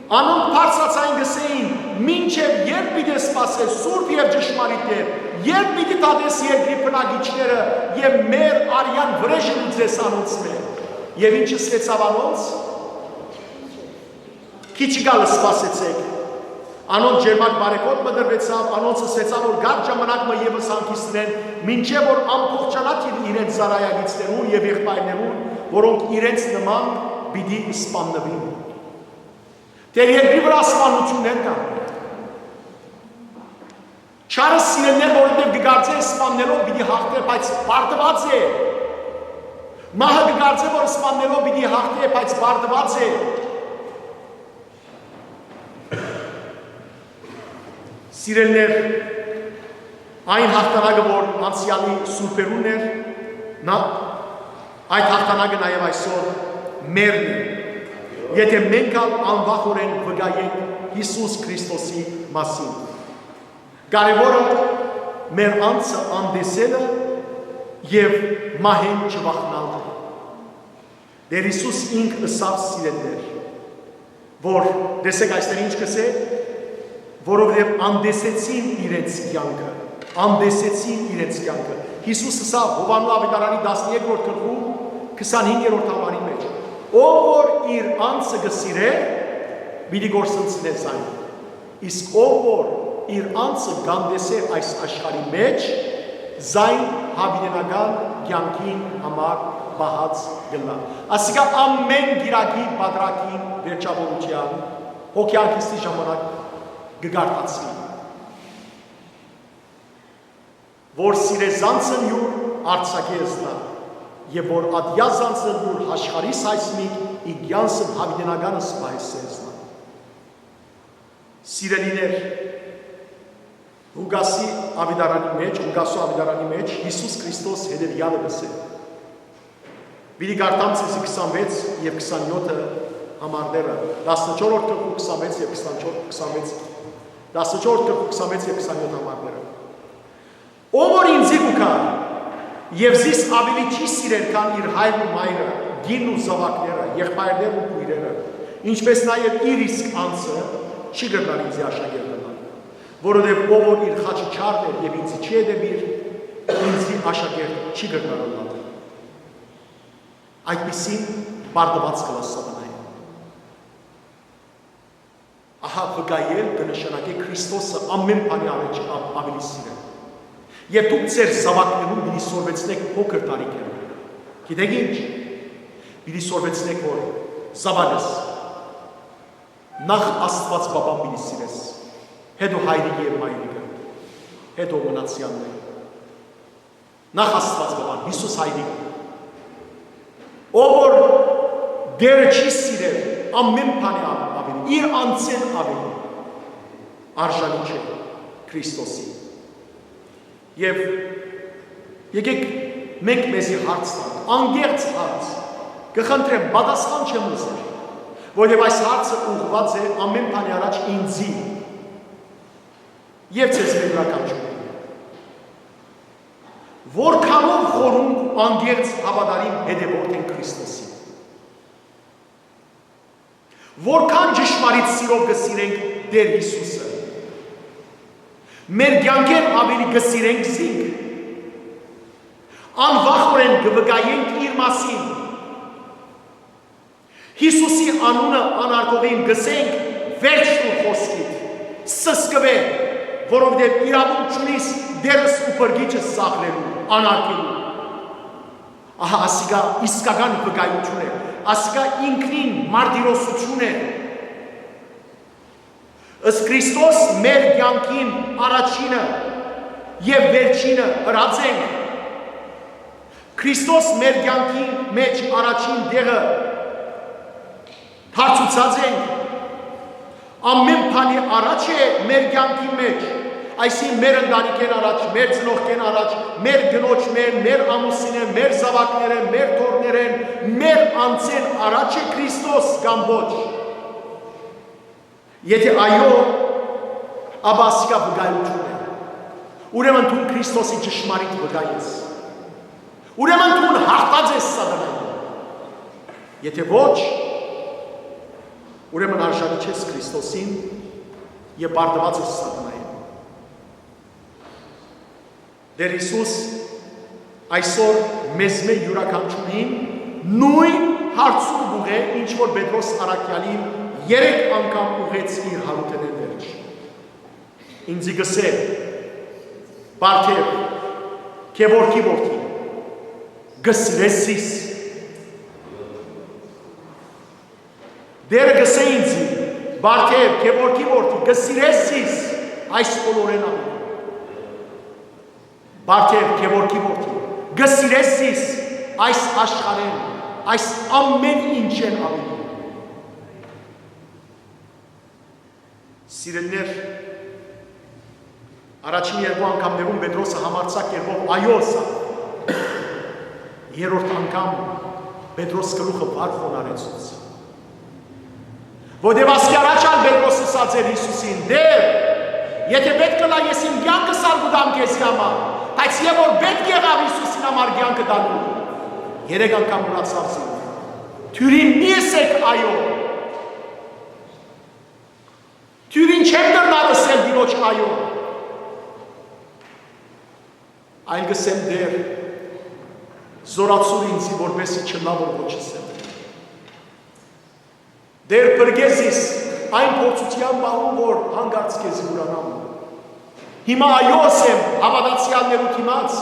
Անոնք բարձրաձայն կ'ըսէին. «Մինչեւ ե՞րբ պիտի սպասես, սուրբ եւ ճշմարիտ Տէր, ե՞րբ պիտի դատես երկրի բնակիչները եւ մեր արեան վրէժը լուծես անոնցմէ»։ Եւ ինչ ըսուեցաւ անոնց։ Քիչ ալ սպասեցէք։ Անոնց ճերմակ բարեգործ մը տրուեցաւ, անոնց ըսուեցաւ որ կարճ ժամանակ մը եւս հանգիստ ըրեն, մինչեւ որ ամբողջանայ թիւը իրենց ծառայակիցներուն եւ եղբայրներուն, որոնք իրենց նման պիտի սպաննուին։ Տէր երկրի վրայ սպաննութիւններ կան։ Չարը սիրելիներ, որովհետեւ կը կարծէ սպաննելով պիտի հաղթէ, բայց պարտուած է։ Մահը կը կարծէ որ սպաննելով պիտի հաղթէ, բայց պարտուած է։ Սիրելիներ, այն հաղթանակը որ անցեալի սուրբերուն էր, նա, այդ հաղթանակը նաեւ այսօր մերն է, եթէ մենք ալ անվախօրէն վկայենք Յիսուս Քրիստոսի մասին։ Կարեւորը մեր անձը անտեսելը եւ մահէն չվախնալն է։ Տէր Յիսուս ինք ըսաւ, սիրելիներ, որ, տեսէք, այստեղ ինչ կ'ըսէ, որովհետեւ անտեսեցին իրենց կեանքը, անտեսեցին իրենց կեանքը։ Յիսուս ըսաւ Յովհաննու աւետարանի տասներկրորդ գլխու քսանհինգերորդ համարի մէջ. «Ով որ իր անձը կը սիրէ, պիտի կորսնցնէ զայն։ Իսկ ով որ իր անձը կ'անտեսէ այս աշխարհի մէջ, զայն յաւիտենական կեանքին համար պահած կ'ըլլայ»։ Ասիկա ամէն կիրակի պատրակին վերջաւորութեան հոգեհանգիստի ժամանակ կը կարդացուի, որ սիրե զանցն յուր արձակե զնա, եւ որ ատյա զանցն յուր հաշխարի սայսմիկ, իգյանսն յաւիտենական սպահեսե զնա։ Սիրելիներ, Ղուկասի աւետարանի մէջ, Ղուկասու աւետարանի մէջ Յիսուս Քրիստոս հետեւեալը կ'ըսէ։ Պիտի կարդամ ձեզի քսանվեց եւ քսանյոթը համարները, տասնչորսերորդ գլխու քսանվեց եւ քսանչորս, քսանվեց, տասնչորսերորդ գլխու քսանվեց եւ քսանյոթ համարները։ «Ով որ ինծի կու գայ եւ զիս աւելի չի սիրեր քան իր հայրն ու մայրը, կինն ու զաւակները, եղբայրներն ու քոյրերը, ինչպէս նաեւ իր իսկ անձը, չի կրնար ինծի աշակերտ ըլլալ, որովհետեւ ով որ իր խաչը չառնէր եւ ինծի չի հետեւիր, ինծի աշակերտ չի կրնար ըլլալ»։ Այդպիսին պարտուած կ'ըլլայ սատանային։ Ահա վկայել կը նշանակէ Քրիստոսը ամէն բանի առաջ ա-, աւելի սիրել։ Եւ դուք ձեր զաւակներուն պիտի սորվեցնէք փոքր տարիքէն։ Գիտէք ինչ, պիտի սորվեցնէք որ զաւակս նախ Աստուած Պապան պիտի սիրես, հետո հայրիկը եւ մայրիկը, հետո մնացեալները։ Նախ Աստուած Պապան, Յիսուս Հայրիկը, Ով որ Տէրը չի սիրեր, ամէն բանի ա-, աւելի, իր անձէն աւելի արժանի չէ Քրիստոսին։ Եւ եկեք մենք մեզի հարց տանք, անկեղծ հարց, կը խնդրեմ, պատասխան չեմ ուզեր, որովհետեւ այս հարցը ուղղուած է ամէն բանի առաջ ինձի եւ ձեզմէ յուրաքանչիւրին։ Որքանով խորունկ ու անկեղծ հաւատարիմ հետեւորդ ենք Քրիստոսին։ Որքան ճշմարիտ սիրով կը սիրենք Տէր Յիսուսը։ Մեր կեանքէն աւելի կը սիրենք զինք։ Անվախօրէն կը վկայենք իր մասին։ Յիսուսի անունը անարգողին կ'ըսենք. «Վերջ տուր խօսքիդ, սսկուէ, որովհետեւ իրաւունք չունիս Տէրս ու Փրկիչս ծաղրելու, անարգելու»։ Ահա ասիկա իսկական վկայութիւն է, ասիկա ինքնին մարտիրոսութիւն է։ Ըստ Քրիստոս մեր կեանքին առաջինը եւ վերջինը ըրած ենք։ Քրիստոս մեր կեանքին մէջ առաջին տեղը դարձուցած ենք։ Ամէն բանի առաջ է մեր կեանքին մէջ, այսինքն մեր ընտանիքէն առաջ, մեր ծնողքէն առաջ, մեր կնոջ, մեր, մեր ամուսինէն, մեր զաւակներէն, մեր թոռներէն, մեր անձէն առաջ է Քրիստոս կամ ոչ։ Եթէ այո, ապա ասիկա վկայութիւն է։ Ուրեմն դուն Քրիստոսի ճշմարիտ վկայ ես։ Ուրեմն դուն յաղթած ես սատանային։ Եթէ ոչ, ուրեմն արժանի չես Քրիստոսին եւ պարտուած ես սատանային։ Տէր Յիսուս այսօր մեզմէ յուրաքանչիւրին նոյն հարցը կ'ուղղէ, ինչ որ Պետրոս առաքեալին երեք անգամ ուղղեց իր յարութենէն վերջ։ Ինձի կ'ըսէ. «Բարթեւ, Գեորգի որդի, կը սիրե՞ս զիս»։ Տէրը կ'ըսէ ինձի. «Բարթեւ, Գեորգի որդի, կը սիրե՞ս զիս այս բոլորէն աւելի»։ Բարթեւ, Գեորգի որդի, կը սիրե՞ս զիս այս աշխարհէն, այս ամէն ինչէն աւելի։ Սիրելիներ, առաջին երկու անգամներուն Պետրոսը համարձակ կերպով «այո» ըսաւ։ Երրորդ անգամ Պետրոս գլուխը վար խոնարհեցուց։ Որտեւ ասկի առաջ ալ Պետրոս ըսած էր Յիսուսին. «Տէր, եթէ պէտք ըլլայ, ես իմ կեանքս ալ կու տամ քեզի համար»։ Բայց եւ որ պէտք եղաւ Յիսուսին համար կեանքը տալու, երեք անգամ ըրացաւ զինք. «Դիւրին մի ըսէք այո»։ Դիւրին չեմ կրնար ըսել Տիրոջ այո, այլ կ'ըսեմ. «Տէր, զօրացուր ինձի, որպէս զի չըլլայ որ ոչ ըսեմ»։ Տէր, փրկէ զիս այն փորձութեան պահուն, որ յանկարծ քեզի ուրանամ։ Հիմա այո ըսեմ հաւատացեալներու դիմաց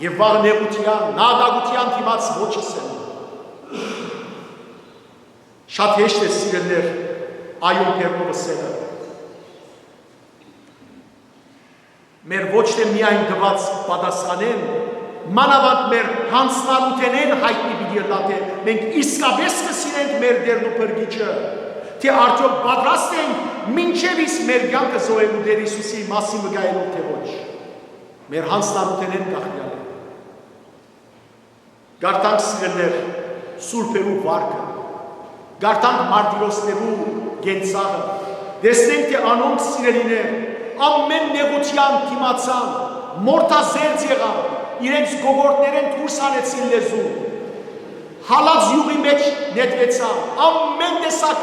եւ վաղ նեղութեան, նահատակութեան դիմաց ոչ ըսեմ։ Շատ հեշտ է, սիրելիներ, այո բեռնով ըսելը։ Մեր ոչ թէ միայն տուած պատասխանէն, մանաւանդ մեր յանձնառութենէն յայտնի պիտի ըլլայ, թէ մենք իսկապէս կը սիրենք մեր Տէրն ու Փրկիչը, թէ արդեօք պատրաստ ենք մինչեւ իսկ մեր կեանքը զոհելու Տէր Յիսուսի մասին վկայելու, թէ ոչ։ Մեր յանձնառութենէն կախեալ է։ Կարդանք, սիրելիներ, սուրբերու վարկը, կարդանք մարտիրոսներու կենցաղը, տեսնենք, թէ անոնք, սիրելիներ, ամէն նեղութեան դիմացան, մորթազերծ եղան, իրենց կոկորդներէն դուրս հանեցին լեզուն, հալած իւղի մէջ նետուեցան, ամէն տեսակ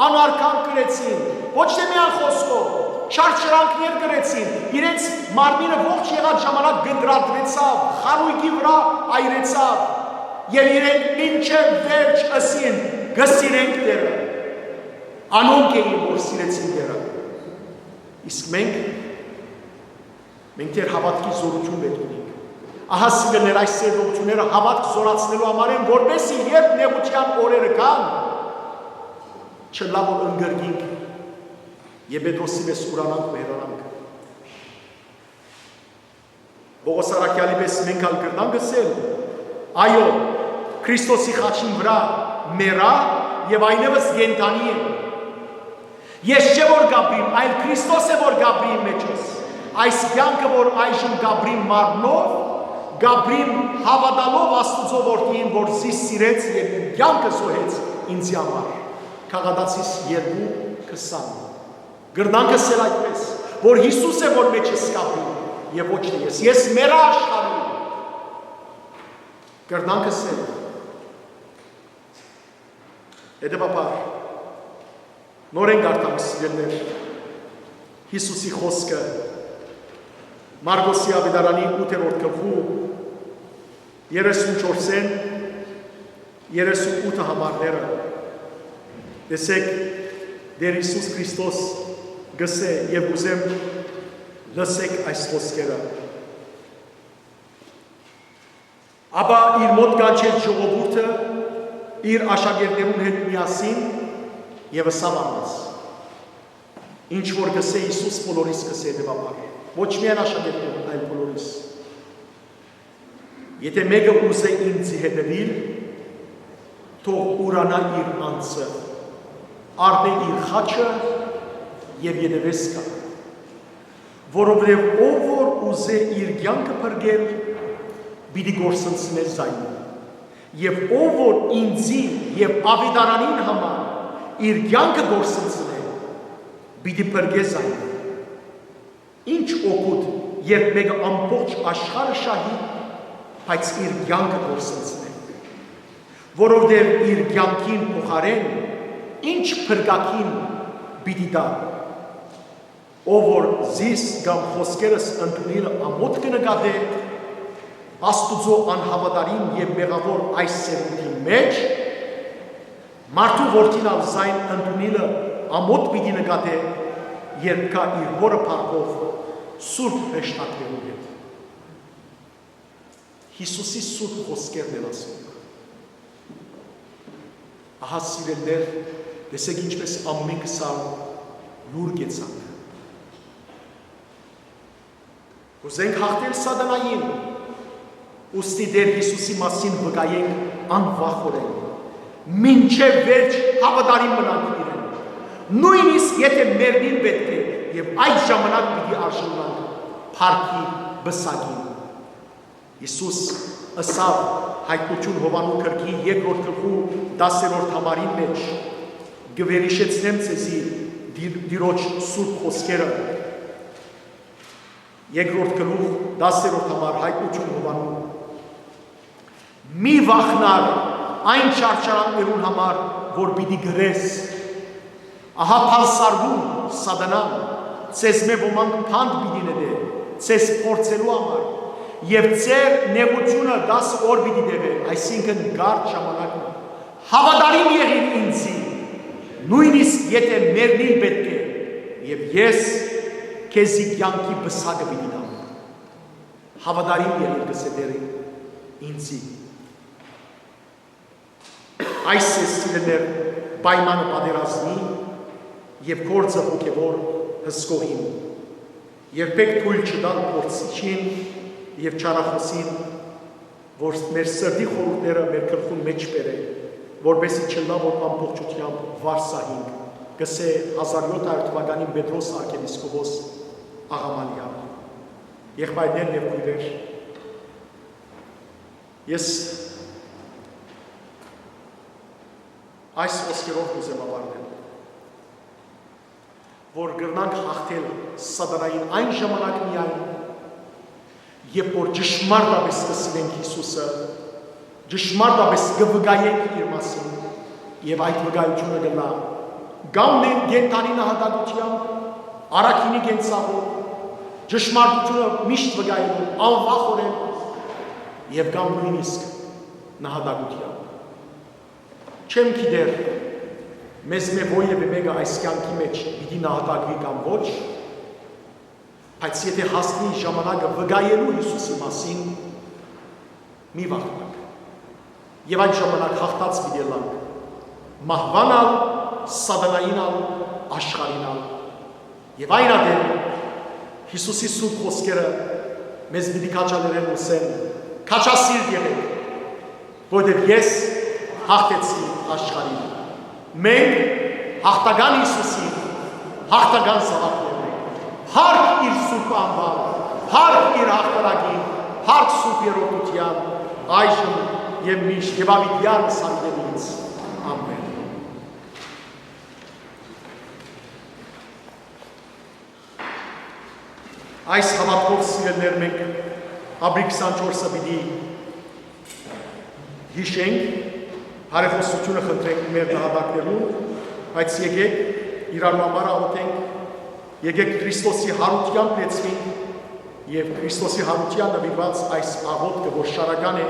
անարգանք կրեցին, ոչ թէ միայն խօսքով, չարչարանքներ կրեցին, իրենց մարմինը ողջ եղած ժամանակ կտրատուեցաւ, խարոյկի վրայ այրեցաւ, եւ իրենք մինչեւ վերջ ըսին. «Կը սիրենք Տէրը»։ Անոնք էին, որ սիրեցին Տէրը։ Իսկ մենք, մենք դեռ հաւատքի զօրութիւն պէտք ունենք։ Ահա, սիրելիներ, այս սերտողութիւնները հաւատք զօրացնելու համար են, որպէս զի երբ նեղութեան օրերը գան, չըլլայ որ ընկրկինք եւ Պետրոսի պէս ուրանանք ու հեռանանք։ Պողոս առաքեալի պէս մենք ալ կրնանք ըսել. «Այո, Քրիստոսի խաչին վրայ մեռայ եւ այլեւս կենդանի է։ Ես չէ որ կապրիմ, այլ Քրիստոս է որ կապրի իմ մեջս։ Այս կեանքը որ այժմ կապրիմ մարմնով, կապրիմ հաւատալով Աստուծոյ որդիին, որ զիս սիրեց եւ իր կեանքը զոհեց ինձի համար։ Քաղատացիս երկու քսան։ Կրնանք ըսել այդպես, որ Յիսուս է որ մեջս կապրի եւ ոչ թե ես։ Ես մեռայ աշխարհին։ Կրնանք ըսել։ Հետեւաբար, նորէն կարդանք, սիրելիներ, Յիսուսի խօսքը Մարկոսի աւետարանի ութերորդ գլխու երեսունչորսէն երեսունութ համարները։ Տեսեք, Տէր Յիսուս Քրիստոս կ'ըսէ եւ ուզեմ լսեք այս խօսքերը։ Ապա իր մօտ կանչեց ժողովուրդը իր աշակերտներուն հետ միասին եւ ըսաւ անոնց. «Ինչ որ կ'ըսէ Յիսուս, բոլորիս կ'ըսէ հետեւաբար, ոչ միայն աշակերտներուն, այլ բոլորիս. Եթէ մէկը ուզէ ինձի հետեւիլ, թող ուրանայ իր անձը, առնէ իր խաչը եւ ետեւէս գայ։ Որովհետեւ ով որ ուզէ իր կեանքը փրկել, պիտի կորսնցնէ զայն, եւ ով որ ինձի եւ աւետարանին համար իր կեանքը կորսնցնէ, պիտի փրկէ զայն։ Ի՞նչ օգուտ, երբ մէկը ամբողջ աշխարհը շահի, բայց իր կեանքը կորսնցնէ։ Որովհետեւ իր կեանքին փոխարէն ի՞նչ փրկագին պիտի տայ։ Ով որ զիս կամ խօսքերս ընդունիլը ամօթ կը նկատէ, Աստուծոյ անհաւատարիմ եւ մեղաւոր այս սերունդին մէջ, մարդու որդին ալ զայն ընդունիլը ամօթ պիտի նկատէ, երբ գայ իր հօրը փառքով սուրբ հրեշտակներուն հետ»։ Յիսուսի սուրբ խօսքերն են ասում։ Ահա, սիրելիներ, տեսեք ինչպես ամէնքս ալ լուռ կեցանք։ Կ'ուզենք յաղթել սատանային, ուստի Տէր Յիսուսի մասին վկայենք անվախօրէն, մինչեւ վերջ հաւատարիմ մնանք իրեն, նոյնիսկ եթէ մեռնիլ պէտք է, եւ այդ ժամանակ պիտի արժանանք փառքի պսակին։ Յիսուս ըսաւ Յայտնութիւն Յովհաննու գրքի երկրորդ գլխու տասերորդ համարին մէջ. «Կը վերհիշեցնեմ ձեզի Տի-, Տիրոջ սուրբ խօսքերը»։ Երկրորդ գլուխ, տասերորդ համար, Յայտնութիւն Յովհաննու. «Մի վախնար այն չարչարանքներուն համար, որ պիտի կրես։ Ահա բանսարդուն, սատանան, ձեզմէ ոմանք բանտ պիտի նետէ, ձեզ փորձելու համար, եւ ձեր նեղութիւնը տասը օր պիտի տեւէ, այսինքն՝ կարճ ժամանակ մը։ Հաւատարիմ եղիր ինձի, նոյնիսկ եթէ մեռնիլ պէտք է, եւ ես քեզի կեանքի պսակը պիտի տամ։ Հաւատարիմ եղիր, կ'ըսէ Տէրը, ինձի»։ Այս է, սիրելիներ, պայմանը պատերազմի եւ գործը հոգեւոր հսկողին։ Երբեք թոյլ չտալ փորձիչին եւ չարախօսին, որ մեր սրտի խորհուրդները մեր գլխուն մէջ բերէ, որպեսզի չըլլայ որ ամբողջութեամբ վար սահինք, կ'ըսէ հազար յոթ հարյուր թուականին Պետրոս արքեպիսկոպոս Աղամալեան։ Եղբայրներ եւ քոյրեր, ես այս խօսքերով կ'ուզեմ ավարտել, որ կրնանք յաղթել սատանային այն ժամանակ միայն, երբ որ ճշմարտապէս կը սիրենք Յիսուսը, ճշմարտապէս կը վկայենք իր մասին, եւ այդ վկայութիւնը կ'ըլլայ կամ նե-, կենդանի նահատակութեամբ, առաքինի կենցաղով, ճշմարտութիւնը միշտ վկայելով անվախօրէն, եւ կամ նոյնիսկ նահատակութեամբ։ Չեմ գիտեր, մեզմէ որեւէ մէկը այս կեանքի մէջ պիտի նահատակուի կամ ոչ, բայց եթէ հասնի ժամանակը վկայելու Յիսուսի մասին, մի վախնաք։ Եւ այդ ժամանակ յաղթած պիտի ըլլանք մահուան ալ, սատանային ալ, աշխարհին ալ։ Եւ այն ատեն Յիսուսի սուրբ խօսքերը մեզ պիտի քաջալերեն ու ըսեն. «Քաջասիրտ եղեք, որովհետեւ ես հաղթեցի աշխարհին։ Մենք հաղթական Յիսուսին, հաղթական զաւակներն ենք։ Փառք իր սուրբ անուան, փառք իր հաղթանակին, փառք Սուրբ Երրորդութեան, այժմ եւ միշտ եւ աւիտեան սարդելից։ Ամէն։ Այս հաւատքով, սիրելիներ, մենք ապրիլ քսանչորսը պիտի յիշենք, բարեխօսութիւնը խնդրենք մեր նահատակներուն, բայց եկէք իրարու համար աղօթենք, եկէք Քրիստոսի յարութեամբ լեցուենք եւ Քրիստոսի յարութեան նուիրուած այս աղօթքը, որ շարական է,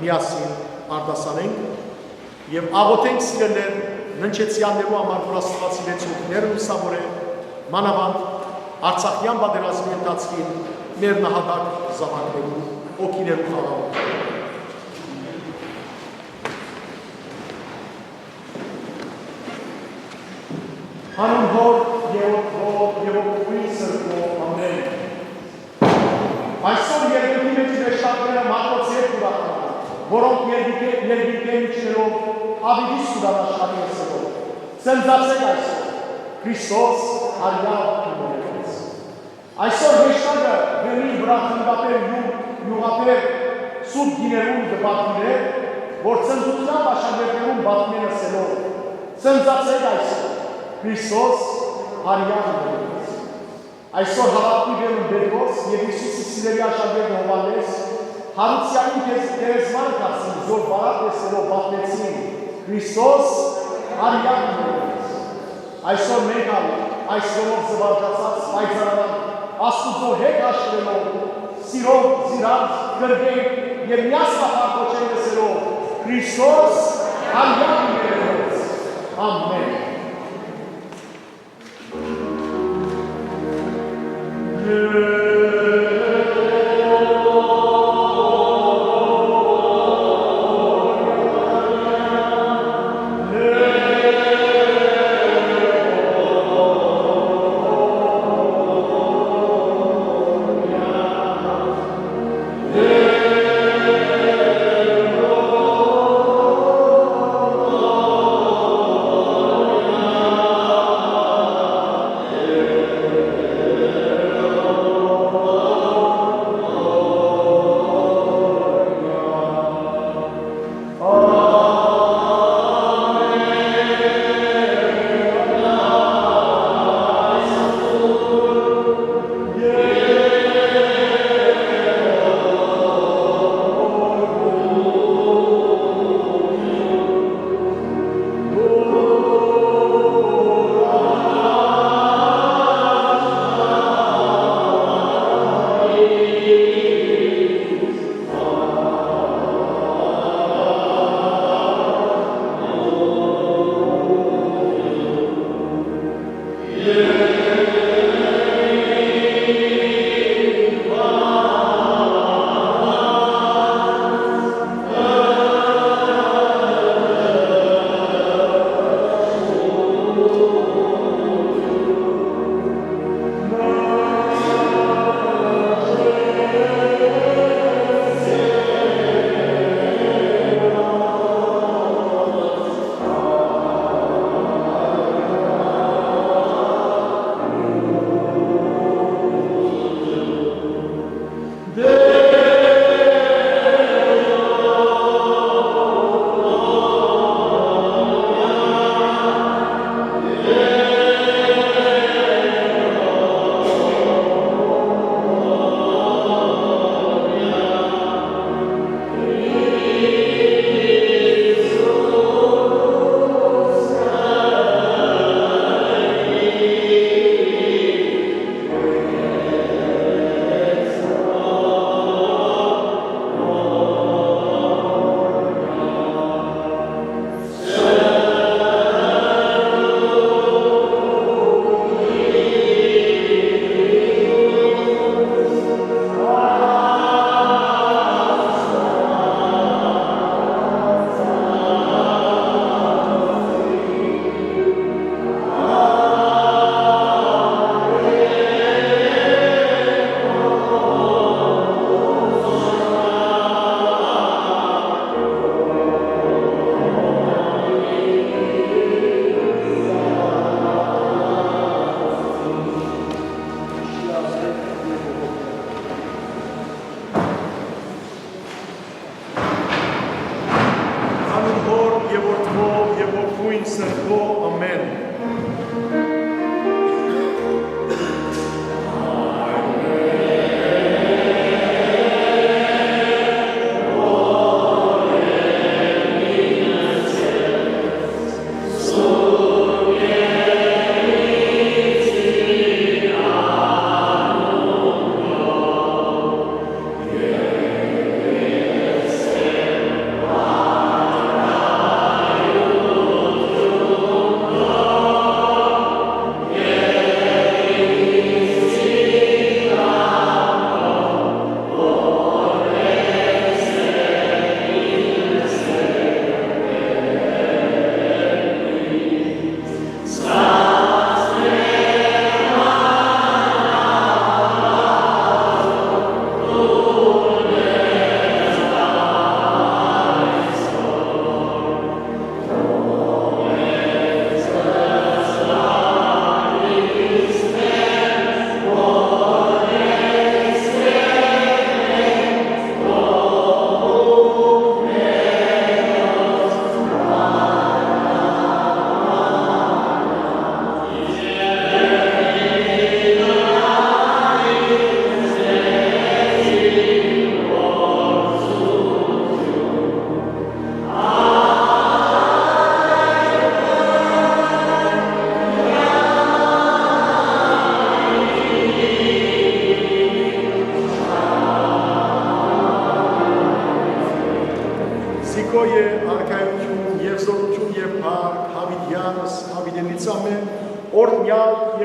միասին արտասանենք եւ աղօթենք, սիրելիներ, ննջեցեալներու համար, որ Աստուած իրենց հոգիները լուսաւորէ, մանաւանդ Արցախեան պատերազմի ընթացքին մեր նահատակ զաւակներու հոգիներու խաղաղութիւն։ Անուն Հօր եւ Որդի եւ Հոգի Սրբոյ։ Ամէն։ Այսօր երկնքի մէջ հրեշտակները մարդոց հետ կ'ուրախանան, որոնք երկնքէ-, երկնքէն իջնելով աւիտիս կու տան աշխարհին, ըսելով. «Ծնծացէք այսօր, Քրիստոս արեալ իմերեць»։ Այսօր հրեշտակը բեմին վրայ խնդաբեր յուղ-, յուղաբեր սուրբ կիներուն կը պատուիրէ, որ ծննդութեան աշակերտներուն պատմեն, ըսելով. «Ծնծացէք այսօր, Քրիստոս արեալ իմերեց»։ Այսօր հաւատքի բեմը Պետրոս եւ Յիսուսի սիրելի աշակերտը Յովհաննէս յարութեանին գերեզմանը գացին, զոր վարար տեսնելով պատմեցին. «Քրիստոս արեալ իմերեց»։ Այսօր մենք ալ այս բեմով զուարճացած պայծառանանք, Աստուծոյ հետ հաշտվելով, սիրով զիրանց կրկենք եւ միասնաբար կոչենք, ըսելով. «Քրիստոս արեալ իմերեց»։ Ամէն։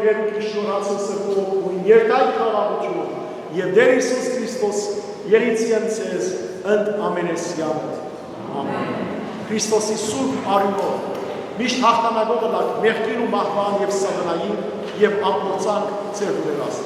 Երբ կշնորհացն սրբով ու երթայք խաղաղություն, եւ Տէր Յիսուս Քրիստոս երիցի եմ ձեզ ընդ ամենեսեանը։ Ամեն։ Քրիստոսի սուրբ արիւնով միշտ հաղթանակով ըլլաք մեղքին ու մահուան եւ սատանային, եւ ափորձանք ձեր դուրերաս։